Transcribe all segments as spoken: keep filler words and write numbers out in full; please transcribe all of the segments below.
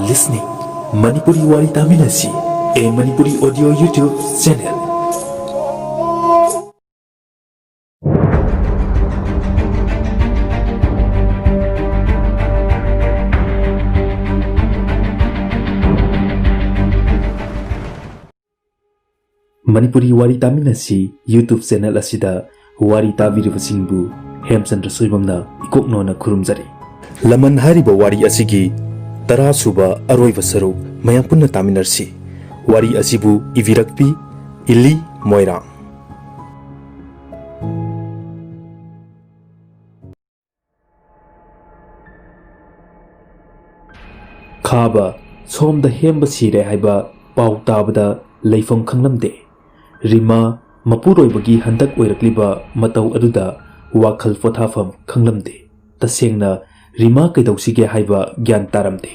Listening Manipuri Wari Taminasi, a Manipuri audio YouTube channel. Manipuri ꯋꯥꯔꯤ ꯇꯥꯃꯤꯟꯅꯁꯤ YouTube channel ꯑꯁꯤꯗ ꯋꯥꯔꯤ ꯇꯥꯕꯤꯔꯤꯕꯁꯤꯡꯕꯨ ꯍꯦꯝꯆꯟꯗ꯭ꯔ ꯁꯣꯏꯕꯝꯅ ꯏꯀꯣꯛꯅꯣꯅ ꯈꯨꯔꯨꯝꯖꯔꯤ꯫ ꯂꯃꯟ ꯍꯥꯏꯔꯤꯕ ꯋꯥꯔꯤ ꯑꯁꯤꯒꯤ ꯇꯔꯥ ꯁꯨꯕ ꯑꯔꯣꯏꯕ ꯁꯔꯨꯛ ꯃꯌꯥꯝ ꯄꯨꯟꯅ ꯇꯥꯃꯤꯟꯅꯔꯁꯤ꯫ ꯋꯥꯔꯤ ꯑꯁꯤꯕꯨ ꯏꯕꯤꯔꯛꯄꯤ ꯏꯂꯤ ꯃꯣꯏꯔꯥꯡ꯫ ꯈꯥꯕ ꯁꯣꯝꯗ ꯍꯦꯝꯕ ꯁꯤꯔꯦ ꯍꯥꯏꯕ ꯄꯥꯎ ꯇꯥꯕꯗ ꯂꯩꯐꯝ ꯈꯪꯂꯝꯗꯦ꯫ ꯔꯤꯃꯥ ꯃꯄꯨꯔꯣꯏꯕꯒꯤ ꯍꯟꯗꯛ ꯑꯣꯏꯔꯛꯂꯤꯕ ꯃꯇꯧ ꯑꯗꯨꯗ ꯋꯥꯈꯜ ꯄꯣꯊꯥꯐꯝ ꯈꯪꯂꯝꯗꯦ꯫ ꯇꯁꯦꯡꯅ ꯔꯤꯃꯥ ꯀꯩꯗꯧꯁꯤꯒꯦ ꯍꯥꯏꯕ ꯒ꯭ꯌꯥꯟ ꯇꯥꯔꯝꯗꯦ꯫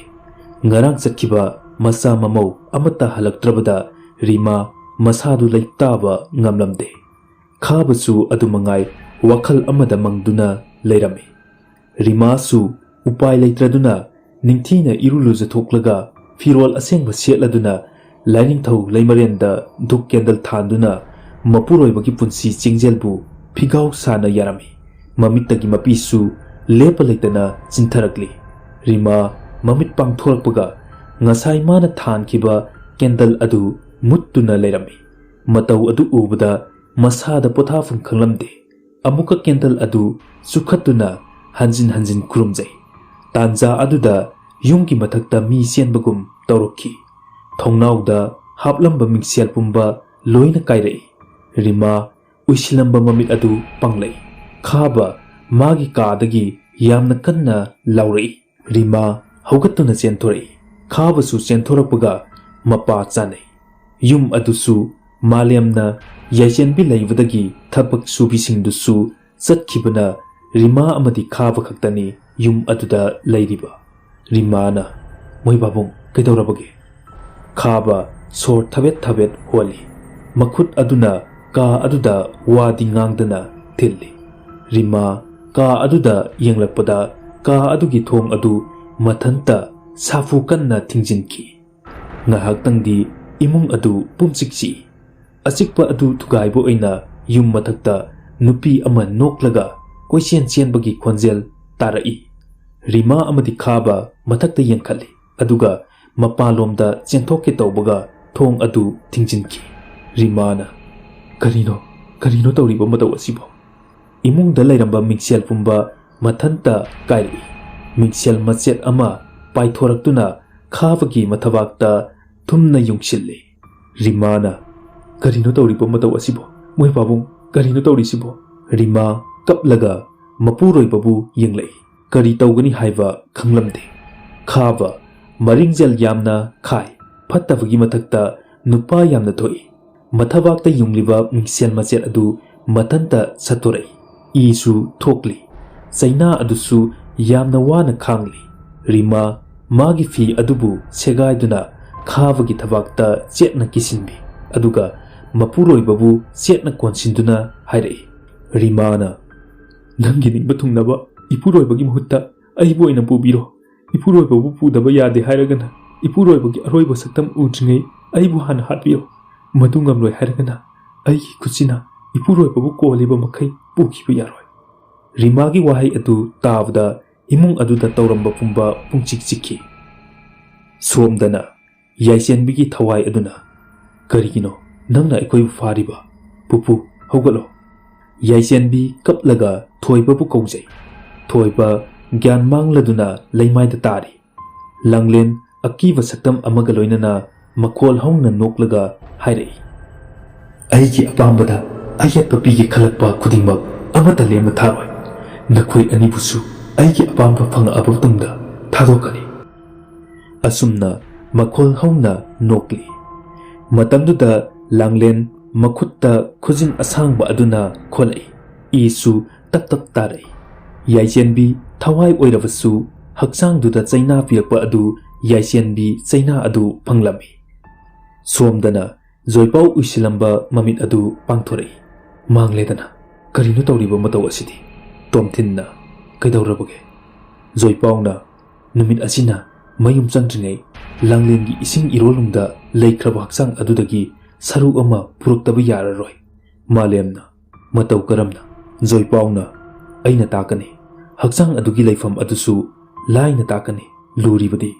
ꯉꯔꯥꯡ ꯆꯠꯈꯤꯕ ꯃꯆꯥ ꯃꯃꯧ ꯑꯃꯠꯇ ꯍꯜꯂꯛꯇ꯭ꯔꯕꯗ ꯔꯤꯃꯥ ꯃꯁꯥꯗꯨ ꯂꯩꯇꯥꯕ ꯉꯝꯂꯝꯗꯦ꯫ ꯈꯥꯕꯁꯨ ꯑꯗꯨꯃꯉꯥꯏ ꯋꯥꯈꯜ ꯑꯃꯗ ꯃꯪꯗꯨꯅ ꯂꯩꯔꯝꯃꯤ꯫ ꯔꯤꯃꯥꯁꯨ ꯎꯄꯥꯏ ꯂꯩꯇ꯭ꯔꯗꯨꯅ ꯅꯤꯡꯊꯤꯅ ꯏꯔꯨ ꯂꯨꯖꯊꯣꯛꯂꯒ ꯐꯤꯔꯣꯜ ꯑꯁꯦꯡꯕ ꯁꯦꯠꯂꯗꯨꯅ ꯂꯥꯏꯅꯤꯡꯊꯧ ꯂꯩꯃꯔꯦꯟꯗ ꯙꯨꯞ candle ꯊꯥꯟꯗꯨꯅ ꯃꯄꯨꯔꯣꯏꯕꯒꯤ ꯄꯨꯟꯁꯤ ꯆꯤꯡꯖꯦꯜꯕꯨ ꯐꯤꯒꯥꯎ ꯁꯥꯅ ꯌꯥꯔꯝꯃꯤ꯫ ꯃꯃꯤꯠꯇꯒꯤ ꯃꯄꯤꯁꯨ ꯂꯦꯞꯄ ꯂꯩꯇꯅ ꯆꯤꯟꯊꯔꯛꯂꯤ꯫ ꯔꯤꯃꯥ ꯃꯃꯤꯠ ꯄꯥꯡꯊꯣꯔꯛꯄꯒ ꯉꯁꯥꯏ ꯃꯥꯅ ꯊꯥꯟꯈꯤꯕ candle ꯑꯗꯨ ꯃꯨꯠꯇꯨꯅ ꯂꯩꯔꯝꯃꯤ꯫ ꯃꯇꯧ ꯑꯗꯨ ꯎꯕꯗ ꯃꯁꯥꯗ ꯄꯣꯊꯥꯐꯝ ꯈꯪꯂꯝꯗꯦ꯫ ꯑꯃꯨꯛꯀ candle ꯑꯗꯨ ꯆꯨꯈꯠꯇꯨꯅ ꯍꯟꯖꯤꯟ ꯍꯟꯖꯤꯟ ꯈꯨꯔꯨꯝꯖꯩ꯫ ꯇꯥꯟꯖꯥ ꯑꯗꯨꯗ ꯌꯨꯝꯒꯤ ꯃꯊꯛꯇ ꯃꯤ ꯆꯦꯟꯕꯒꯨꯝ ꯇꯧꯔꯛꯈꯤ꯫ ꯊꯣꯡꯅꯥꯎꯗ ꯍꯥꯞꯂꯝꯕ ꯃꯤꯡꯁꯦꯜ ꯄꯨꯝꯕ ꯂꯣꯏꯅ ꯀꯥꯏꯔꯛꯏ꯫ ꯔꯤꯃꯥ ꯎꯏꯁꯤꯜꯂꯝꯕ ꯃꯃꯤꯠ ꯑꯗꯨ ꯄꯥꯡꯂꯛꯏ꯫ ꯈꯥꯕ ꯃꯥꯒꯤ ꯀꯥꯗꯒꯤ ꯌꯥꯝꯅ ꯀꯟꯅ ꯂꯥꯎꯔꯛꯏ꯫ ꯔꯤꯃꯥ ꯍꯧꯒꯠꯇꯨꯅ ꯆꯦꯟꯊꯣꯔꯛꯏ꯫ ꯈꯥꯕꯁꯨ ꯆꯦꯟꯊꯣꯔꯛꯄꯒ ꯃꯄꯥ ꯆꯥꯅꯩ꯫ ꯌꯨꯝ ꯑꯗꯨꯁꯨ ꯃꯥꯂꯦꯝꯅ ꯌꯥꯏꯁꯦꯟꯕꯤ ꯂꯩꯕꯗꯒꯤ ꯊꯕꯛ ꯁꯨꯕꯤꯁꯤꯡꯗꯨꯁꯨ ꯆꯠꯈꯤꯕꯅ ꯔꯤꯃꯥ ꯑꯃꯗꯤ ꯈꯥꯕ ꯈꯛꯇꯅꯤ ꯌꯨꯝ ꯑꯗꯨꯗ ꯂꯩꯔꯤꯕ꯫ ꯔꯤꯃꯥꯅ, "ꯃꯣꯏ ꯄꯥꯕꯨꯡ, ꯀꯩꯗꯧꯔꯕꯒꯦ?" ꯈꯥꯕ ꯁꯣꯔ ꯊꯕꯦꯠ ꯊꯕꯦꯠ ꯍꯣꯜꯂꯤ꯫ ꯃꯈꯨꯠ ꯑꯗꯨꯅ ꯀꯥ ꯑꯗꯨꯗ ꯋꯥꯗꯤ ꯉꯥꯡꯗꯅ ꯊꯤꯜꯂꯤ꯫ ꯔꯤꯃꯥ ꯀꯥ ꯑꯗꯨꯗ ꯌꯦꯡꯂꯛꯄꯗ ꯀꯥ ꯑꯗꯨꯒꯤ ꯊꯣꯡ ꯑꯗꯨ ꯃꯊꯟꯇ ꯁꯥꯐꯨ ꯀꯟꯅ ꯊꯤꯡꯖꯤꯟꯈꯤ꯫ ꯉꯥꯏꯍꯥꯛꯇꯪꯗꯤ ꯏꯃꯨꯡ ꯑꯗꯨ ꯄꯨꯝꯆꯤꯛ ꯆꯤꯛꯏ꯫ ꯑꯆꯤꯛꯄ ꯑꯗꯨ ꯊꯨꯒꯥꯏꯕ ꯑꯣꯏꯅ ꯌꯨꯝ ꯃꯊꯛꯇ ꯅꯨꯄꯤ ꯑꯃ ꯅꯣꯛꯂꯒ ꯀꯣꯏꯆꯦꯟ ꯆꯦꯟꯕꯒꯤ ꯈꯣꯟꯖꯦꯜ ꯇꯥꯔꯛꯏ꯫ ꯔꯤꯃꯥ ꯑꯃꯗꯤ ꯈꯥꯕ ꯃꯊꯛꯇ ꯌꯦꯡꯈꯠꯂꯤ, ꯑꯗꯨꯒ ꯃꯄꯥꯟꯂꯣꯝꯗ ꯆꯦꯟꯊꯣꯛꯀꯦ ꯇꯧꯕꯒ ꯊꯣꯡ ꯑꯗꯨ ꯊꯤꯡꯖꯤꯟꯈꯤ꯫ ꯔꯤꯃꯥꯅ, "ꯀꯔꯤꯅꯣ, ꯀꯔꯤꯅꯣ ꯇꯧꯔꯤꯕ ꯃꯇꯧ ꯑꯁꯤꯕꯣ?" ꯏꯃꯨꯡꯗ ꯂꯩꯔꯝꯕ ꯃꯤꯡꯁꯦꯜ ꯄꯨꯝꯕ ꯃꯊꯟꯇ ꯀꯥꯏꯔꯛꯏ꯫ ꯃꯤꯡꯁꯦꯜ ꯃꯆꯦꯠ ꯑꯃ ꯄꯥꯏꯊꯣꯔꯛꯇꯨꯅ ꯈꯥꯕꯒꯤ ꯃꯊꯕꯥꯛꯇ ꯊꯨꯝꯅ ꯌꯨꯡꯁꯤꯜꯂꯤ꯫ ꯔꯤꯃꯥꯅ, "ꯀꯔꯤꯅꯣ ꯇꯧꯔꯤꯕ ꯃꯇꯧ ꯑꯁꯤꯕꯣ? ꯃꯣꯏ ꯄꯥꯕꯨꯡ, ꯀꯔꯤꯅꯣ ꯇꯧꯔꯤꯁꯤꯕꯣ?" ꯔꯤꯃꯥ ꯀꯞꯂꯒ ꯃꯄꯨꯔꯣꯏꯕꯕꯨ ꯌꯦꯡꯂꯛꯏ꯫ ꯀꯔꯤ ꯇꯧꯒꯅꯤ ꯍꯥꯏꯕ ꯈꯪꯂꯝꯗꯦ꯫ ꯈꯥꯕ ꯃꯔꯤꯡꯖꯦꯜ ꯌꯥꯝꯅ ꯈꯥꯏ꯫ ꯐꯠꯇꯕꯒꯤ ꯃꯊꯛꯇ ꯅꯨꯄꯥ ꯌꯥꯝꯅ ꯊꯣꯛꯏ꯫ ꯃꯊꯕꯥꯛꯇ ꯌꯨꯡꯂꯤꯕ ꯃꯤꯡꯁꯦꯜ ꯃꯆꯦꯠ ꯑꯗꯨ ꯃꯊꯟꯇ ꯁꯠꯇꯣꯔꯛꯏ꯫ ꯏꯁꯨ ꯊꯣꯛꯂꯤ꯫ ꯆꯩꯅꯥ ꯑꯗꯨꯁꯨ ꯌꯥꯝꯅ ꯋꯥꯅ ꯈꯥꯡꯂꯤ꯫ ꯔꯤꯃꯥ ꯃꯥꯒꯤ ꯐꯤ ꯑꯗꯨꯕꯨ ꯁꯦꯒꯥꯏꯗꯨꯅ ꯈꯥꯕꯒꯤ ꯊꯕꯥꯛꯇ ꯆꯦꯠꯅ ꯀꯤꯁꯤꯟꯕꯤ, ꯑꯗꯨꯒ ꯃꯄꯨꯔꯣꯏꯕꯕꯨ ꯆꯦꯠꯅ ꯀꯣꯟꯁꯤꯟꯗꯨꯅ ꯍꯥꯏꯔꯛꯏ꯫ ꯔꯤꯃꯥꯅ, "ꯅꯪꯒꯤ ꯅꯤꯡꯕ ꯊꯨꯡꯅꯕ ꯏꯄꯨꯔꯣꯏꯕꯒꯤ ꯃꯍꯨꯠꯇ ꯑꯩꯕꯨ ꯑꯣꯏꯅ ꯄꯨꯕꯤꯔꯣ꯫ ꯏꯄꯨꯔꯣꯏꯕꯕꯨ ꯄꯨꯗꯕ ꯌꯥꯗꯦ ꯍꯥꯏꯔꯒꯅ ꯏꯄꯨꯔꯣꯏꯕꯒꯤ ꯑꯔꯣꯏꯕ ꯁꯛꯇꯝ ꯎꯗ꯭ꯔꯤꯉꯩ ꯑꯩꯕꯨ ꯍꯥꯟꯅ ꯍꯥꯠꯄꯤꯔꯣ꯫ ꯃꯗꯨ ꯉꯝꯂꯣꯏ ꯍꯥꯏꯔꯒꯅ ꯑꯩꯒꯤ ꯈꯨꯠꯁꯤꯅ ꯏꯄꯨꯔꯣꯏꯕꯕꯨ ꯀꯣꯜꯂꯤꯕ ꯃꯈꯩ ꯄꯨꯈꯤꯕ ꯌꯥꯔꯣꯏ꯫" ꯔꯤꯃꯥꯒꯤ ꯋꯥꯍꯩ ꯑꯗꯨ ꯇꯥꯕꯗ ꯏꯃꯨꯡ ꯑꯗꯨꯗ ꯇꯧꯔꯝꯕ ꯄꯨꯝꯕ ꯄꯨꯡꯆꯤꯛ ꯆꯤꯛꯈꯤ꯫ ꯁꯣꯝꯗꯅ ꯌꯥꯏꯁꯦꯟꯕꯤꯒꯤ ꯊꯋꯥꯏ ꯑꯗꯨꯅ, "ꯀꯔꯤꯒꯤꯅꯣ ꯅꯪꯅ ꯑꯩꯈꯣꯏꯕꯨ ꯐꯥꯔꯤꯕ? ꯄꯨꯄꯨ, ꯍꯧꯒꯠꯂꯣ!" ꯌꯥꯏꯁꯦꯟꯕꯤ ꯀꯞꯂꯒ ꯊꯣꯏꯕꯕꯨ ꯀꯧꯖꯩ꯫ ꯊꯣꯏꯕ ꯒ꯭ꯌꯥꯟ ꯃꯥꯡꯂꯗꯨꯅ ꯂꯩꯃꯥꯏꯗ ꯇꯥꯔꯤ꯫ ꯂꯥꯡꯂꯦꯟ ꯑꯀꯤꯕ ꯁꯛꯇꯝ ꯑꯃꯒ ꯂꯣꯏꯅꯅ ꯃꯈꯣꯜ ꯍꯧꯅ ꯅꯣꯛꯂꯒ ꯍꯥꯏꯔꯛꯏ, "ꯑꯩꯒꯤ ꯑꯄꯥꯝꯕꯗ ꯑꯌꯦꯠꯄ ꯄꯤꯒꯦ ꯈꯜꯂꯛꯄ ꯈꯨꯗꯤꯡꯃꯛ ꯑꯃꯠꯇ ꯂꯦꯝꯅ ꯊꯥꯔꯣꯏ꯫ ꯅꯈꯣꯏ ꯑꯅꯤꯕꯨꯁꯨ ꯑꯩꯒꯤ ꯑꯄꯥꯝꯕ ꯐꯪꯉꯛꯑꯕ ꯃꯇꯨꯡꯗ ꯊꯥꯗꯣꯛꯀꯅꯤ꯫" ꯑꯁꯨꯝꯅ ꯃꯈꯣꯜ ꯍꯧꯅ ꯅꯣꯛꯂꯤ꯫ ꯃꯇꯝꯗꯨꯗ ꯂꯥꯡꯂꯦꯟ ꯃꯈꯨꯠꯇ ꯈꯨꯖꯤꯟ ꯑꯁꯥꯡꯕ ꯑꯗꯨꯅ ꯈꯣꯠꯂꯛꯏ꯫ ꯏꯁꯨ ꯇꯞ ꯇꯞ ꯇꯥꯔꯛꯏ꯫ ꯌꯥꯏꯁꯦꯟꯕꯤ ꯊꯋꯥꯏ ꯑꯣꯏꯔꯕꯁꯨ ꯍꯛꯆꯥꯡꯗꯨꯗ ꯆꯩꯅꯥ ꯄꯤꯔꯛꯄ ꯑꯗꯨ ꯌꯥꯏꯁꯦꯟꯕꯤ ꯆꯩꯅꯥ ꯑꯗꯨ ꯐꯪꯂꯝꯃꯤ꯫ ꯁꯣꯝꯗꯅ ꯖꯣꯏꯄꯥꯎ ꯎꯏꯁꯤꯜꯂꯝꯕ ꯃꯃꯤꯠ ꯑꯗꯨ ꯄꯥꯡꯊꯣꯔꯛꯏ꯫ "ꯃꯥꯡꯂꯦꯗꯅ, ꯀꯔꯤꯅꯣ ꯇꯧꯔꯤꯕ ꯃꯇꯧ ꯑꯁꯤꯗꯤ?" ꯇꯣꯝꯊꯤꯟꯅ, "ꯀꯩꯗꯧꯔꯕꯒꯦ?" ꯖꯣꯏꯄꯥꯎꯅ, "ꯅꯨꯃꯤꯠ ꯑꯁꯤꯅ ꯃꯌꯨꯝ ꯆꯪꯗ꯭ꯔꯤꯉꯩ ꯂꯥꯡꯂꯦꯟꯒꯤ ꯏꯁꯤꯡ ꯏꯔꯣꯜꯅꯨꯡꯗ ꯂꯩꯈ꯭ꯔꯕ ꯍꯛꯆꯥꯡ ꯑꯗꯨꯗꯒꯤ ꯁꯔꯨ ꯑꯃ ꯄꯨꯔꯛꯇꯕ ꯌꯥꯔꯔꯣꯏ꯫ ꯃꯥꯂꯦꯝꯅ꯫ ꯃꯇꯧ ꯀꯔꯝꯅ? ꯖꯣꯏꯄꯥꯎꯅ꯫ ꯑꯩꯅ ꯇꯥꯛꯀꯅꯤ꯫ ꯍꯛꯆꯥꯡ ꯑꯗꯨꯒꯤ ꯂꯩꯐꯝ ꯑꯗꯨꯁꯨ ꯂꯥꯏꯅ ꯇꯥꯛꯀꯅꯤ꯫ ꯂꯨꯔꯤꯕꯗꯤ꯫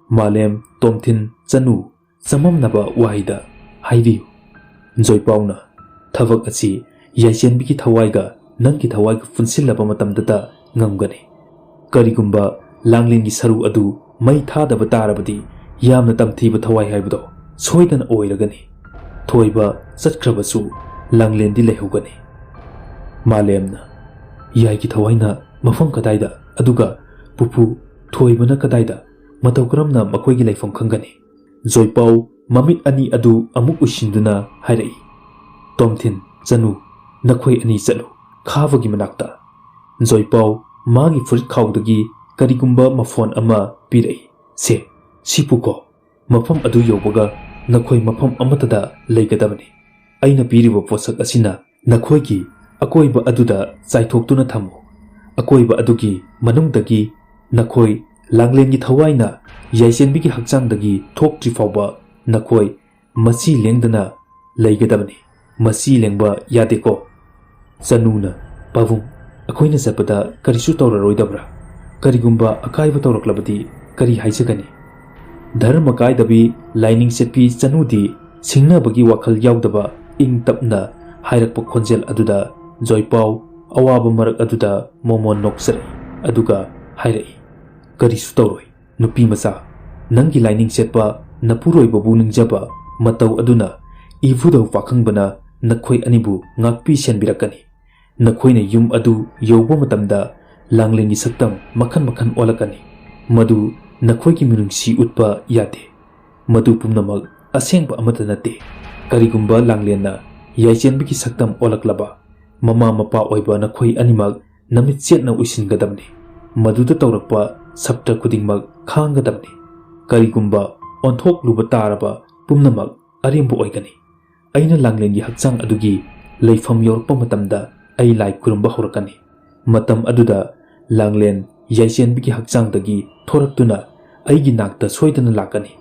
ꯃꯥꯂꯦꯝ, ꯇꯣꯝꯊꯤꯟ, ꯆꯅꯨ, ꯆꯃꯝꯅꯕ ꯋꯥꯍꯩꯗ ꯍꯥꯏꯕꯤꯌꯨ꯫ ꯖꯣꯏꯄꯥꯎꯅ꯫ ꯊꯕꯛ ꯑꯁꯤ ꯌꯥꯏꯆꯦꯟꯕꯤꯒꯤ ꯊꯋꯥꯏꯒ ꯅꯪꯒꯤ ꯊꯋꯥꯏꯒ ꯄꯨꯟꯁꯤꯜꯂꯕ ꯃꯇꯝꯗꯇ ꯉꯝꯒꯅꯤ꯫ ꯀꯔꯤꯒꯨꯝꯕ ꯂꯥꯡꯂꯦꯟꯒꯤ ꯁꯔꯨ ꯑꯗꯨ ꯃꯩ ꯊꯥꯗꯕ ꯇꯥꯔꯕꯗꯤ ꯌꯥꯝꯅ ꯇꯝꯊꯤꯕ ꯊꯋꯥꯏ ꯍꯥꯏꯕꯗꯣ ꯁꯣꯏꯗꯅ ꯑꯣꯏꯔꯒꯅꯤ꯫ ꯊꯣꯏꯕ ꯆꯠꯈ꯭ꯔꯕꯁꯨ ꯂꯥꯡꯂꯦꯟꯗꯤ ꯂꯩꯍꯧꯒꯅꯤ꯫ ꯃꯥꯂꯦꯝꯅ꯫ ꯌꯥꯏꯒꯤ ꯊꯋꯥꯏꯅ ꯃꯐꯝ ꯀꯗꯥꯏꯗ? ꯑꯗꯨꯒ ꯄꯨꯄꯨ, ꯊꯣꯏꯕꯅ ꯀꯗꯥꯏꯗ? ꯃꯇꯧ ꯀꯔꯝꯅ ꯃꯈꯣꯏꯒꯤ ꯂꯩꯐꯝ ꯈꯪꯒꯅꯤ? ꯖꯣꯏꯄꯥꯎ ꯃꯃꯤꯠ ꯑꯅꯤ ꯑꯗꯨ ꯑꯃꯨꯛ ꯎꯏꯁꯤꯟꯗꯨꯅ ꯍꯥꯏꯔꯛꯏ꯫ ꯇꯣꯝꯊꯤꯟ, ꯆꯅꯨ, ꯅꯈꯣꯏ ꯑꯅꯤ ꯆꯠꯂꯨ, ꯈꯥꯕꯒꯤ ꯃꯅꯥꯛꯇ꯫ ꯖꯣꯏꯄꯥꯎ ꯃꯥꯒꯤ ꯐꯨꯔꯤꯠ ꯈꯥꯎꯗꯒꯤ ꯀꯔꯤꯒꯨꯝꯕ ꯃꯐꯣꯟ ꯑꯃ ꯄꯤꯔꯛꯏ꯫ ꯁꯦ, ꯁꯤ ꯄꯨꯀꯣ꯫ ꯃꯐꯝ ꯑꯗꯨ ꯌꯧꯕꯒ ꯅꯈꯣꯏ ꯃꯐꯝ ꯑꯃꯠꯇꯗ ꯂꯩꯒꯗꯕꯅꯤ꯫ ꯑꯩꯅ ꯄꯤꯔꯤꯕ ꯄꯣꯠꯁꯛ ꯑꯁꯤꯅ ꯅꯈꯣꯏꯒꯤ ꯑꯀꯣꯏꯕ ꯑꯗꯨꯗ ꯆꯥꯏꯊꯣꯛꯇꯨꯅ ꯊꯝꯃꯨ꯫ ꯑꯀꯣꯏꯕ ꯑꯗꯨꯒꯤ ꯃꯅꯨꯡꯗꯒꯤ ꯅꯈꯣꯏ ꯂꯥꯡꯂꯦꯟꯒꯤ ꯊꯋꯥꯏꯅ ꯌꯥꯏꯆꯦꯟꯕꯤꯒꯤ ꯍꯛꯆꯥꯡꯗꯒꯤ ꯊꯣꯛꯇ꯭ꯔꯤ ꯐꯥꯎꯕ ꯅꯈꯣꯏ ꯃꯁꯤ ꯂꯦꯡꯗꯅ ꯂꯩꯒꯗꯕꯅꯤ꯫ ꯃꯁꯤ ꯂꯦꯡꯕ ꯌꯥꯗꯦꯀꯣ꯫ ꯆꯅꯨꯅ, ꯄꯥꯕꯨꯡ, ꯑꯩꯈꯣꯏꯅ ꯆꯠꯄꯗ ꯀꯔꯤꯁꯨ ꯇꯧꯔꯔꯣꯏꯗꯕ꯭ꯔꯥ? ꯀꯔꯤꯒꯨꯝꯕ ꯑꯀꯥꯏꯕ ꯇꯧꯔꯛꯂꯕꯗꯤ ꯀꯔꯤ ꯍꯥꯏꯖꯒꯅꯤ? ꯙꯔꯃ ꯀꯥꯏꯗꯕꯤ ꯂꯥꯏꯅꯤꯡ ꯆꯠꯄꯤ ꯆꯅꯨꯗꯤ ꯁꯤꯡꯅꯕꯒꯤ ꯋꯥꯈꯜ ꯌꯥꯎꯗꯕ ꯏꯪ ꯇꯞꯅ ꯍꯥꯏꯔꯛꯄ ꯈꯣꯟꯖꯦꯜ ꯑꯗꯨꯗ ꯖꯣꯏꯄꯥꯎ ꯑꯋꯥꯕ ꯃꯔꯛ ꯑꯗꯨꯗ ꯃꯣꯃꯣꯟ ꯅꯣꯛꯆꯔꯛꯏ꯫ ꯑꯗꯨꯒ ꯍꯥꯏꯔꯛꯏ, ꯀꯔꯤꯁꯨ ꯇꯧꯔꯣꯏ꯫ ꯅꯨꯄꯤ ꯃꯆꯥ, ꯅꯪꯒꯤ ꯂꯥꯏꯅꯤꯡ ꯆꯦꯠꯄ ꯅꯄꯨꯔꯣꯏꯕꯕꯨ ꯅꯤꯡꯖꯕ ꯃꯇꯧ ꯑꯗꯨꯅ ꯏꯕꯨꯙꯧ ꯄꯥꯈꯪꯕꯅ ꯅꯈꯣꯏ ꯑꯅꯤꯕꯨ ꯉꯥꯛꯄꯤ ꯁꯦꯟꯕꯤꯔꯛꯀꯅꯤ꯫ ꯅꯈꯣꯏꯅ ꯌꯨꯝ ꯑꯗꯨ ꯌꯧꯕ ꯃꯇꯝꯗ ꯂꯥꯡꯂꯦꯟꯒꯤ ꯁꯛꯇꯝ ꯃꯈꯜ ꯃꯈꯜ ꯑꯣꯜꯂꯛꯀꯅꯤ꯫ ꯃꯗꯨ ꯅꯈꯣꯏꯒꯤ ꯃꯤꯅꯨꯡꯁꯤ ꯎꯠꯄ ꯌꯥꯗꯦ꯫ ꯃꯗꯨ ꯄꯨꯝꯅꯃꯛ ꯑꯁꯦꯡꯕ ꯑꯃꯠꯇ ꯅꯠꯇꯦ꯫ ꯀꯔꯤꯒꯨꯝꯕ ꯂꯥꯡꯂꯦꯟꯅ ꯌꯥꯏꯆꯦꯟꯕꯤꯒꯤ ꯁꯛꯇꯝ ꯑꯣꯜꯂꯛꯂꯕ, ꯃꯃꯥ ꯃꯄꯥ ꯑꯣꯏꯕ ꯅꯈꯣꯏ ꯑꯅꯤꯃꯛ ꯅꯃꯤꯠ ꯆꯦꯠꯅ ꯎꯏꯁꯤꯟꯒꯗꯕꯅꯤ꯫ ꯃꯗꯨꯗ ꯇꯧꯔꯛꯄ ꯁꯞꯇ ꯈꯨꯗꯤꯡꯃꯛ ꯈꯥꯡꯒꯗꯕꯅꯤ꯫ ꯀꯔꯤꯒꯨꯝꯕ ꯑꯣꯟꯊꯣꯛꯂꯨꯕ ꯇꯥꯔꯕ, ꯄꯨꯝꯅꯃꯛ ꯑꯔꯦꯝꯕ ꯑꯣꯏꯒꯅꯤ꯫ ꯑꯩꯅ ꯂꯥꯡꯂꯦꯟꯒꯤ ꯍꯛꯆꯥꯡ ꯑꯗꯨꯒꯤ ꯂꯩꯐꯝ ꯌꯧꯔꯛꯄ ꯃꯇꯝꯗ ꯑꯩ ꯂꯥꯏ ꯈꯨꯔꯨꯝꯕ ꯍꯧꯔꯛꯀꯅꯤ꯫ ꯃꯇꯝ ꯑꯗꯨꯗ ꯂꯥꯡꯂꯦꯟ ꯌꯥꯏꯆꯦꯟꯕꯤꯒꯤ ꯍꯛꯆꯥꯡꯗꯒꯤ ꯊꯣꯔꯛꯇꯨꯅ ꯑꯩꯒꯤ ꯅꯥꯛꯇ ꯁꯣꯏꯗꯅ ꯂꯥꯛꯀꯅꯤ꯫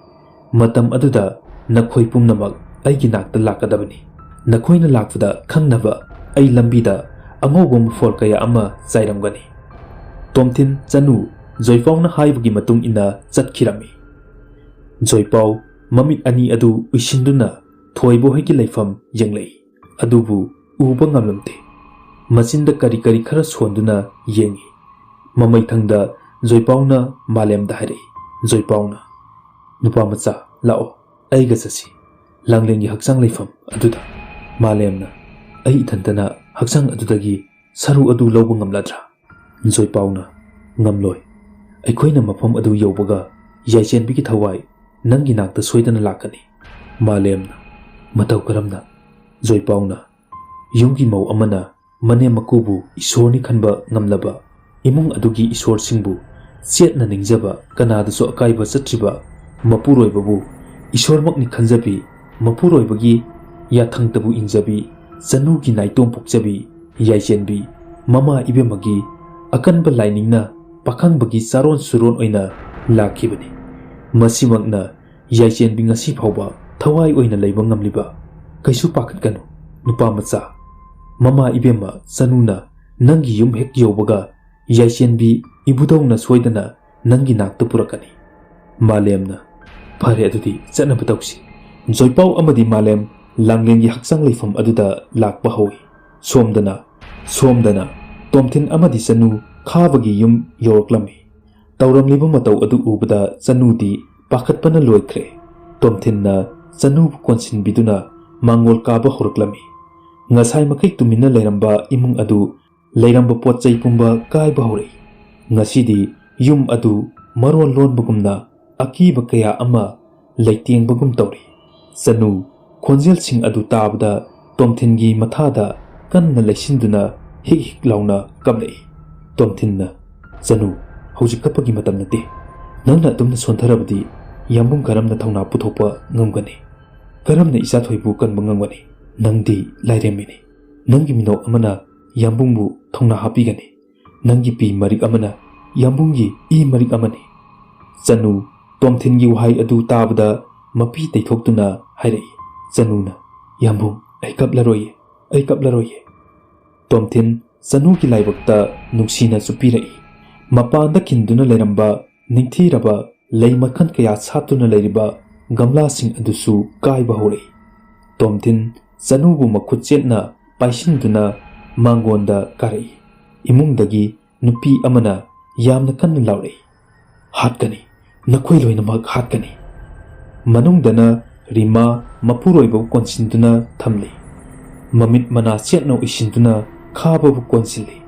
ꯃꯇꯝ ꯑꯗꯨꯗ ꯅꯈꯣꯏ ꯄꯨꯝꯅꯃꯛ ꯑꯩꯒꯤ ꯅꯥꯛꯇ ꯂꯥꯛꯀꯗꯕꯅꯤ꯫ ꯅꯈꯣꯏꯅ ꯂꯥꯛꯄꯗ ꯈꯪꯅꯕ ꯑꯩ ꯂꯝꯕꯤꯗ ꯑꯉꯧꯕ ꯃꯐꯣꯜ ꯀꯌꯥ ꯑꯃ ꯆꯥꯏꯔꯝꯒꯅꯤ꯫ ꯇꯣꯝꯊꯤꯟ, ꯆꯅꯨ, ꯖꯣꯏꯄꯥꯎꯅ ꯍꯥꯏꯕꯒꯤ ꯃꯇꯨꯡ ꯏꯟꯅ ꯆꯠꯈꯤꯔꯝꯃꯤ꯫ ꯖꯣꯏꯄꯥꯎ ꯃꯃꯤꯠ ꯑꯅꯤ ꯑꯗꯨ ꯎꯏꯁꯤꯟꯗꯨꯅ ꯊꯣꯏꯕ ꯍꯣꯏꯒꯤ ꯂꯩꯐꯝ ꯌꯦꯡꯂꯛꯏ꯫ ꯑꯗꯨꯕꯨ ꯎꯕ ꯉꯝꯂꯝꯗꯦ꯫ ꯃꯆꯤꯟꯗ ꯀꯔꯤ ꯀꯔꯤ ꯈꯔ ꯁꯣꯟꯗꯨꯅ ꯌꯦꯡꯏ꯫ ꯃꯃꯩꯊꯪꯗ ꯖꯣꯏꯄꯥꯎꯅ ꯃꯥꯂꯦꯝꯗ ꯍꯥꯏꯔꯛꯏ꯫ ꯖꯣꯏꯄꯥꯎꯅ, "ꯅꯨꯄꯥ ꯃꯆꯥ, ꯂꯥꯛꯑꯣ, ꯑꯩꯒ ꯆꯠꯁꯤ, ꯂꯥꯡꯂꯦꯟꯒꯤ ꯍꯛꯆꯥꯡ ꯂꯩꯐꯝ ꯑꯗꯨꯗ꯫" ꯃꯥꯂꯦꯝꯅ, "ꯑꯩ ꯏꯊꯟꯇꯅ ꯍꯛꯆꯥꯡ ꯑꯗꯨꯗꯒꯤ ꯁꯔꯨ ꯑꯗꯨ ꯂꯧꯕ ꯉꯝꯂꯗ꯭ꯔꯥ?" ꯖꯣꯏꯄꯥꯎꯅ, "ꯉꯝꯂꯣꯏ꯫ ꯑꯩꯈꯣꯏꯅ ꯃꯐꯝ ꯑꯗꯨ ꯌꯧꯕꯒ ꯌꯥꯏꯆꯦꯟꯕꯤꯒꯤ ꯊꯋꯥꯏ ꯅꯪꯒꯤ ꯅꯥꯛꯇ ꯁꯣꯏꯗꯅ ꯂꯥꯛꯀꯅꯤ꯫" ꯃꯥꯂꯦꯝꯅ, "ꯃꯇꯧ ꯀꯔꯝꯅ?" ꯖꯣꯏꯄꯥꯎꯅ, "ꯌꯨꯝꯒꯤ ꯃꯧ ꯑꯃꯅ ꯃꯅꯦꯝ ꯃꯀꯨꯕꯨ ꯏꯁꯣꯔꯅꯤ ꯈꯟꯕ ꯉꯝꯂꯕ ꯏꯃꯨꯡ ꯑꯗꯨꯒꯤ ꯏꯁꯣꯔꯁꯤꯡꯕꯨ ꯆꯦꯠꯅ ꯅꯤꯡꯖꯕ ꯀꯅꯥꯗꯁꯨ ꯑꯀꯥꯏꯕ ꯆꯠꯇ꯭ꯔꯤꯕ ꯃꯄꯨꯔꯣꯏꯕꯕꯨ ꯏꯁꯣꯔꯃꯛꯅꯤ ꯈꯟꯖꯕꯤ, ꯃꯄꯨꯔꯣꯏꯕꯒꯤ ꯌꯥꯊꯪꯗꯕꯨ ꯏꯟꯖꯕꯤ, ꯆꯅꯨꯒꯤ ꯅꯥꯏꯇꯣꯝ ꯄꯣꯛꯆꯕꯤ ꯌꯥꯏꯆꯦꯟꯕꯤ ꯃꯃꯥ ꯏꯕꯦꯝꯃꯒꯤ ꯑꯀꯟꯕ ꯂꯥꯏꯅꯤꯡꯅ ꯄꯥꯈꯪꯕꯒꯤ ꯆꯥꯔꯣꯟ ꯁꯨꯔꯣꯟ ꯑꯣꯏꯅ ꯂꯥꯛꯈꯤꯕꯅꯤ꯫ ꯃꯁꯤꯃꯛꯅ ꯌꯥꯏꯆꯦꯟꯕꯤ ꯉꯁꯤ ꯐꯥꯎꯕ ꯊꯋꯥꯏ ꯑꯣꯏꯅ ꯂꯩꯕ ꯉꯝꯂꯤꯕ꯫ ꯀꯩꯁꯨ ꯄꯥꯈꯠꯀꯅꯨ, ꯅꯨꯄꯥ ꯃꯆꯥ꯫ ꯃꯃꯥ ꯏꯕꯦꯝꯃ ꯆꯅꯨꯅ ꯅꯪꯒꯤ ꯌꯨꯝ ꯍꯦꯛ ꯌꯧꯕꯒ ꯌꯥꯏꯆꯦꯟꯕꯤ ꯏꯕꯨꯙꯧꯅ ꯁꯣꯏꯗꯅ ꯅꯪꯒꯤ ꯅꯥꯛꯇ ꯄꯨꯔꯛꯀꯅꯤ꯫" ꯃꯥꯂꯦꯝꯅ, "ꯐꯔꯦ, ꯑꯗꯨꯗꯤ ꯆꯠꯅꯕ ꯇꯧꯁꯤ꯫" ꯖꯣꯏꯄꯥꯎ ꯑꯃꯗꯤ ꯃꯥꯂꯦꯝ ꯂꯥꯡꯂꯦꯟꯒꯤ ꯍꯛꯆꯥꯡ ꯂꯩꯐꯝ ꯑꯗꯨꯗ ꯂꯥꯛꯄ ꯍꯧꯏ꯫ ꯁꯣꯝꯗꯅ, ꯁꯣꯝꯗꯅ ꯇꯣꯝꯊꯤꯟ ꯑꯃꯗꯤ ꯆꯅꯨ ꯈꯥꯕꯒꯤ ꯌꯨꯝ ꯌꯧꯔꯛꯂꯝꯃꯤ꯫ ꯇꯧꯔꯝꯂꯤꯕ ꯃꯇꯧ ꯑꯗꯨ ꯎꯕꯗ ꯆꯅꯨꯗꯤ ꯄꯥꯈꯠꯄꯅ ꯂꯣꯏꯈ꯭ꯔꯦ꯫ ꯇꯣꯝꯊꯤꯟꯅ ꯆꯅꯨꯕꯨ ꯀꯣꯟꯁꯤꯟꯕꯤꯗꯨꯅ ꯃꯥꯡꯒꯣꯜ ꯀꯥꯕ ꯍꯧꯔꯛꯂꯝꯃꯤ꯫ ꯉꯁꯥꯏ ꯃꯈꯩ ꯇꯨꯃꯤꯟꯅ ꯂꯩꯔꯝꯕ ꯏꯃꯨꯡ ꯑꯗꯨ ꯂꯩꯔꯝꯕ ꯄꯣꯠ ꯆꯩ ꯄꯨꯝꯕ ꯀꯥꯏꯕ ꯍꯧꯔꯛꯏ꯫ ꯉꯁꯤꯗꯤ ꯌꯨꯝ ꯑꯗꯨ ꯃꯔꯣꯜ ꯂꯣꯟꯕꯒꯨꯝꯅ ꯑꯀꯤꯕ ꯀꯌꯥ ꯑꯃ ꯂꯩꯇꯦꯡꯕꯒꯨꯝ ꯇꯧꯔꯤ꯫ ꯆꯅꯨ ꯈꯣꯟꯖꯦꯜꯁꯤꯡ ꯑꯗꯨ ꯇꯥꯕꯗ ꯇꯣꯝꯊꯤꯟꯒꯤ ꯃꯊꯥꯗ ꯀꯟꯅ ꯂꯩꯁꯤꯟꯗꯨꯅ ꯍꯤꯛ ꯍꯤꯛ ꯂꯥꯎꯅ ꯀꯞꯂꯛꯏ꯫ ꯇꯣꯝꯊꯤꯟꯅ, "ꯆꯅꯨ, ꯍꯧꯖꯤꯛ ꯀꯞꯄꯒꯤ ꯃꯇꯝ ꯅꯠꯇꯦ꯫ ꯅꯪꯅ ꯑꯗꯨꯝꯅ ꯁꯣꯟꯊꯔꯕꯗꯤ ꯌꯥꯝꯕꯨꯡ ꯀꯔꯝꯅ ꯊꯧꯅꯥ ꯄꯨꯊꯣꯛꯄ ꯉꯝꯒꯅꯤ? ꯀꯔꯝꯅ ꯏꯆꯥ ꯊꯣꯏꯕꯨ ꯀꯟꯕ ꯉꯝꯒꯅꯤ? ꯅꯪꯗꯤ ꯂꯥꯏꯔꯦꯝꯕꯤꯅꯤ꯫ ꯅꯪꯒꯤ ꯃꯤꯅꯣꯛ ꯑꯃꯅ ꯌꯥꯝꯕꯨꯡꯕꯨ ꯊꯧꯅꯥ ꯍꯥꯞꯄꯤꯒꯅꯤ꯫ ꯅꯪꯒꯤ ꯄꯤ ꯃꯔꯤꯛ ꯑꯃꯅ ꯌꯥꯝꯕꯨꯡꯒꯤ ꯏ ꯃꯔꯤꯛ ꯑꯃꯅꯤ꯫" ꯆꯅꯨ ꯇꯣꯝꯊꯤꯟꯒꯤ ꯋꯥꯍꯩ ꯑꯗꯨ ꯇꯥꯕꯗ ꯃꯄꯤ ꯇꯩꯊꯣꯛꯇꯨꯅ ꯍꯥꯏꯔꯛꯏ꯫ ꯆꯅꯨꯅ, "ꯌꯥꯝꯕꯨꯡ, ꯑꯩ ꯀꯞꯂꯔꯣꯏꯌꯦ, ꯑꯩ ꯀꯞꯂꯔꯣꯏꯌꯦ"꯫ ꯇꯣꯝꯊꯤꯟ ꯆꯅꯨꯒꯤ ꯂꯥꯏꯕꯛꯇ ꯅꯨꯡꯁꯤꯅ ꯆꯨꯞꯄꯤꯔꯛꯏ꯫ ꯃꯄꯥꯟꯗ ꯈꯤꯟꯗꯨꯅ ꯂꯩꯔꯝꯕ ꯅꯤꯡꯊꯤꯔꯕ ꯂꯩ ꯃꯈꯜ ꯀꯌꯥ ꯁꯥꯠꯇꯨꯅ ꯂꯩꯔꯤꯕ ꯒꯝꯂꯥꯁꯤꯡ ꯑꯗꯨꯁꯨ ꯀꯥꯏꯕ ꯍꯧꯔꯛꯏ꯫ ꯇꯣꯝꯊꯤꯟ ꯆꯅꯨꯕꯨ ꯃꯈꯨꯠ ꯆꯦꯠꯅ ꯄꯥꯏꯁꯤꯟꯗꯨꯅ ꯃꯥꯡꯒꯣꯟꯗ ꯀꯥꯔꯛꯏ꯫ ꯏꯃꯨꯡꯗꯒꯤ ꯅꯨꯄꯤ ꯑꯃꯅ ꯌꯥꯝꯅ ꯀꯟꯅ ꯂꯥꯎꯔꯛꯏ, "ꯍꯥꯠꯀꯅꯤ, ꯅꯈꯣꯏ ꯂꯣꯏꯅꯃꯛ ꯍꯥꯠꯀꯅꯤ!" ꯃꯅꯨꯡꯗꯅ ꯔꯤꯃꯥ ꯃꯄꯨꯔꯣꯏꯕꯕꯨ ꯀꯣꯟꯁꯤꯟꯗꯨꯅ ꯊꯝꯂꯤ꯫ ꯃꯃꯤꯠ ꯃꯅꯥ ꯆꯦꯠꯅ ꯎꯏꯁꯤꯟꯗꯨꯅ ꯈꯥꯕꯕꯨ ꯀꯣꯟꯁꯤꯜꯂꯤ꯫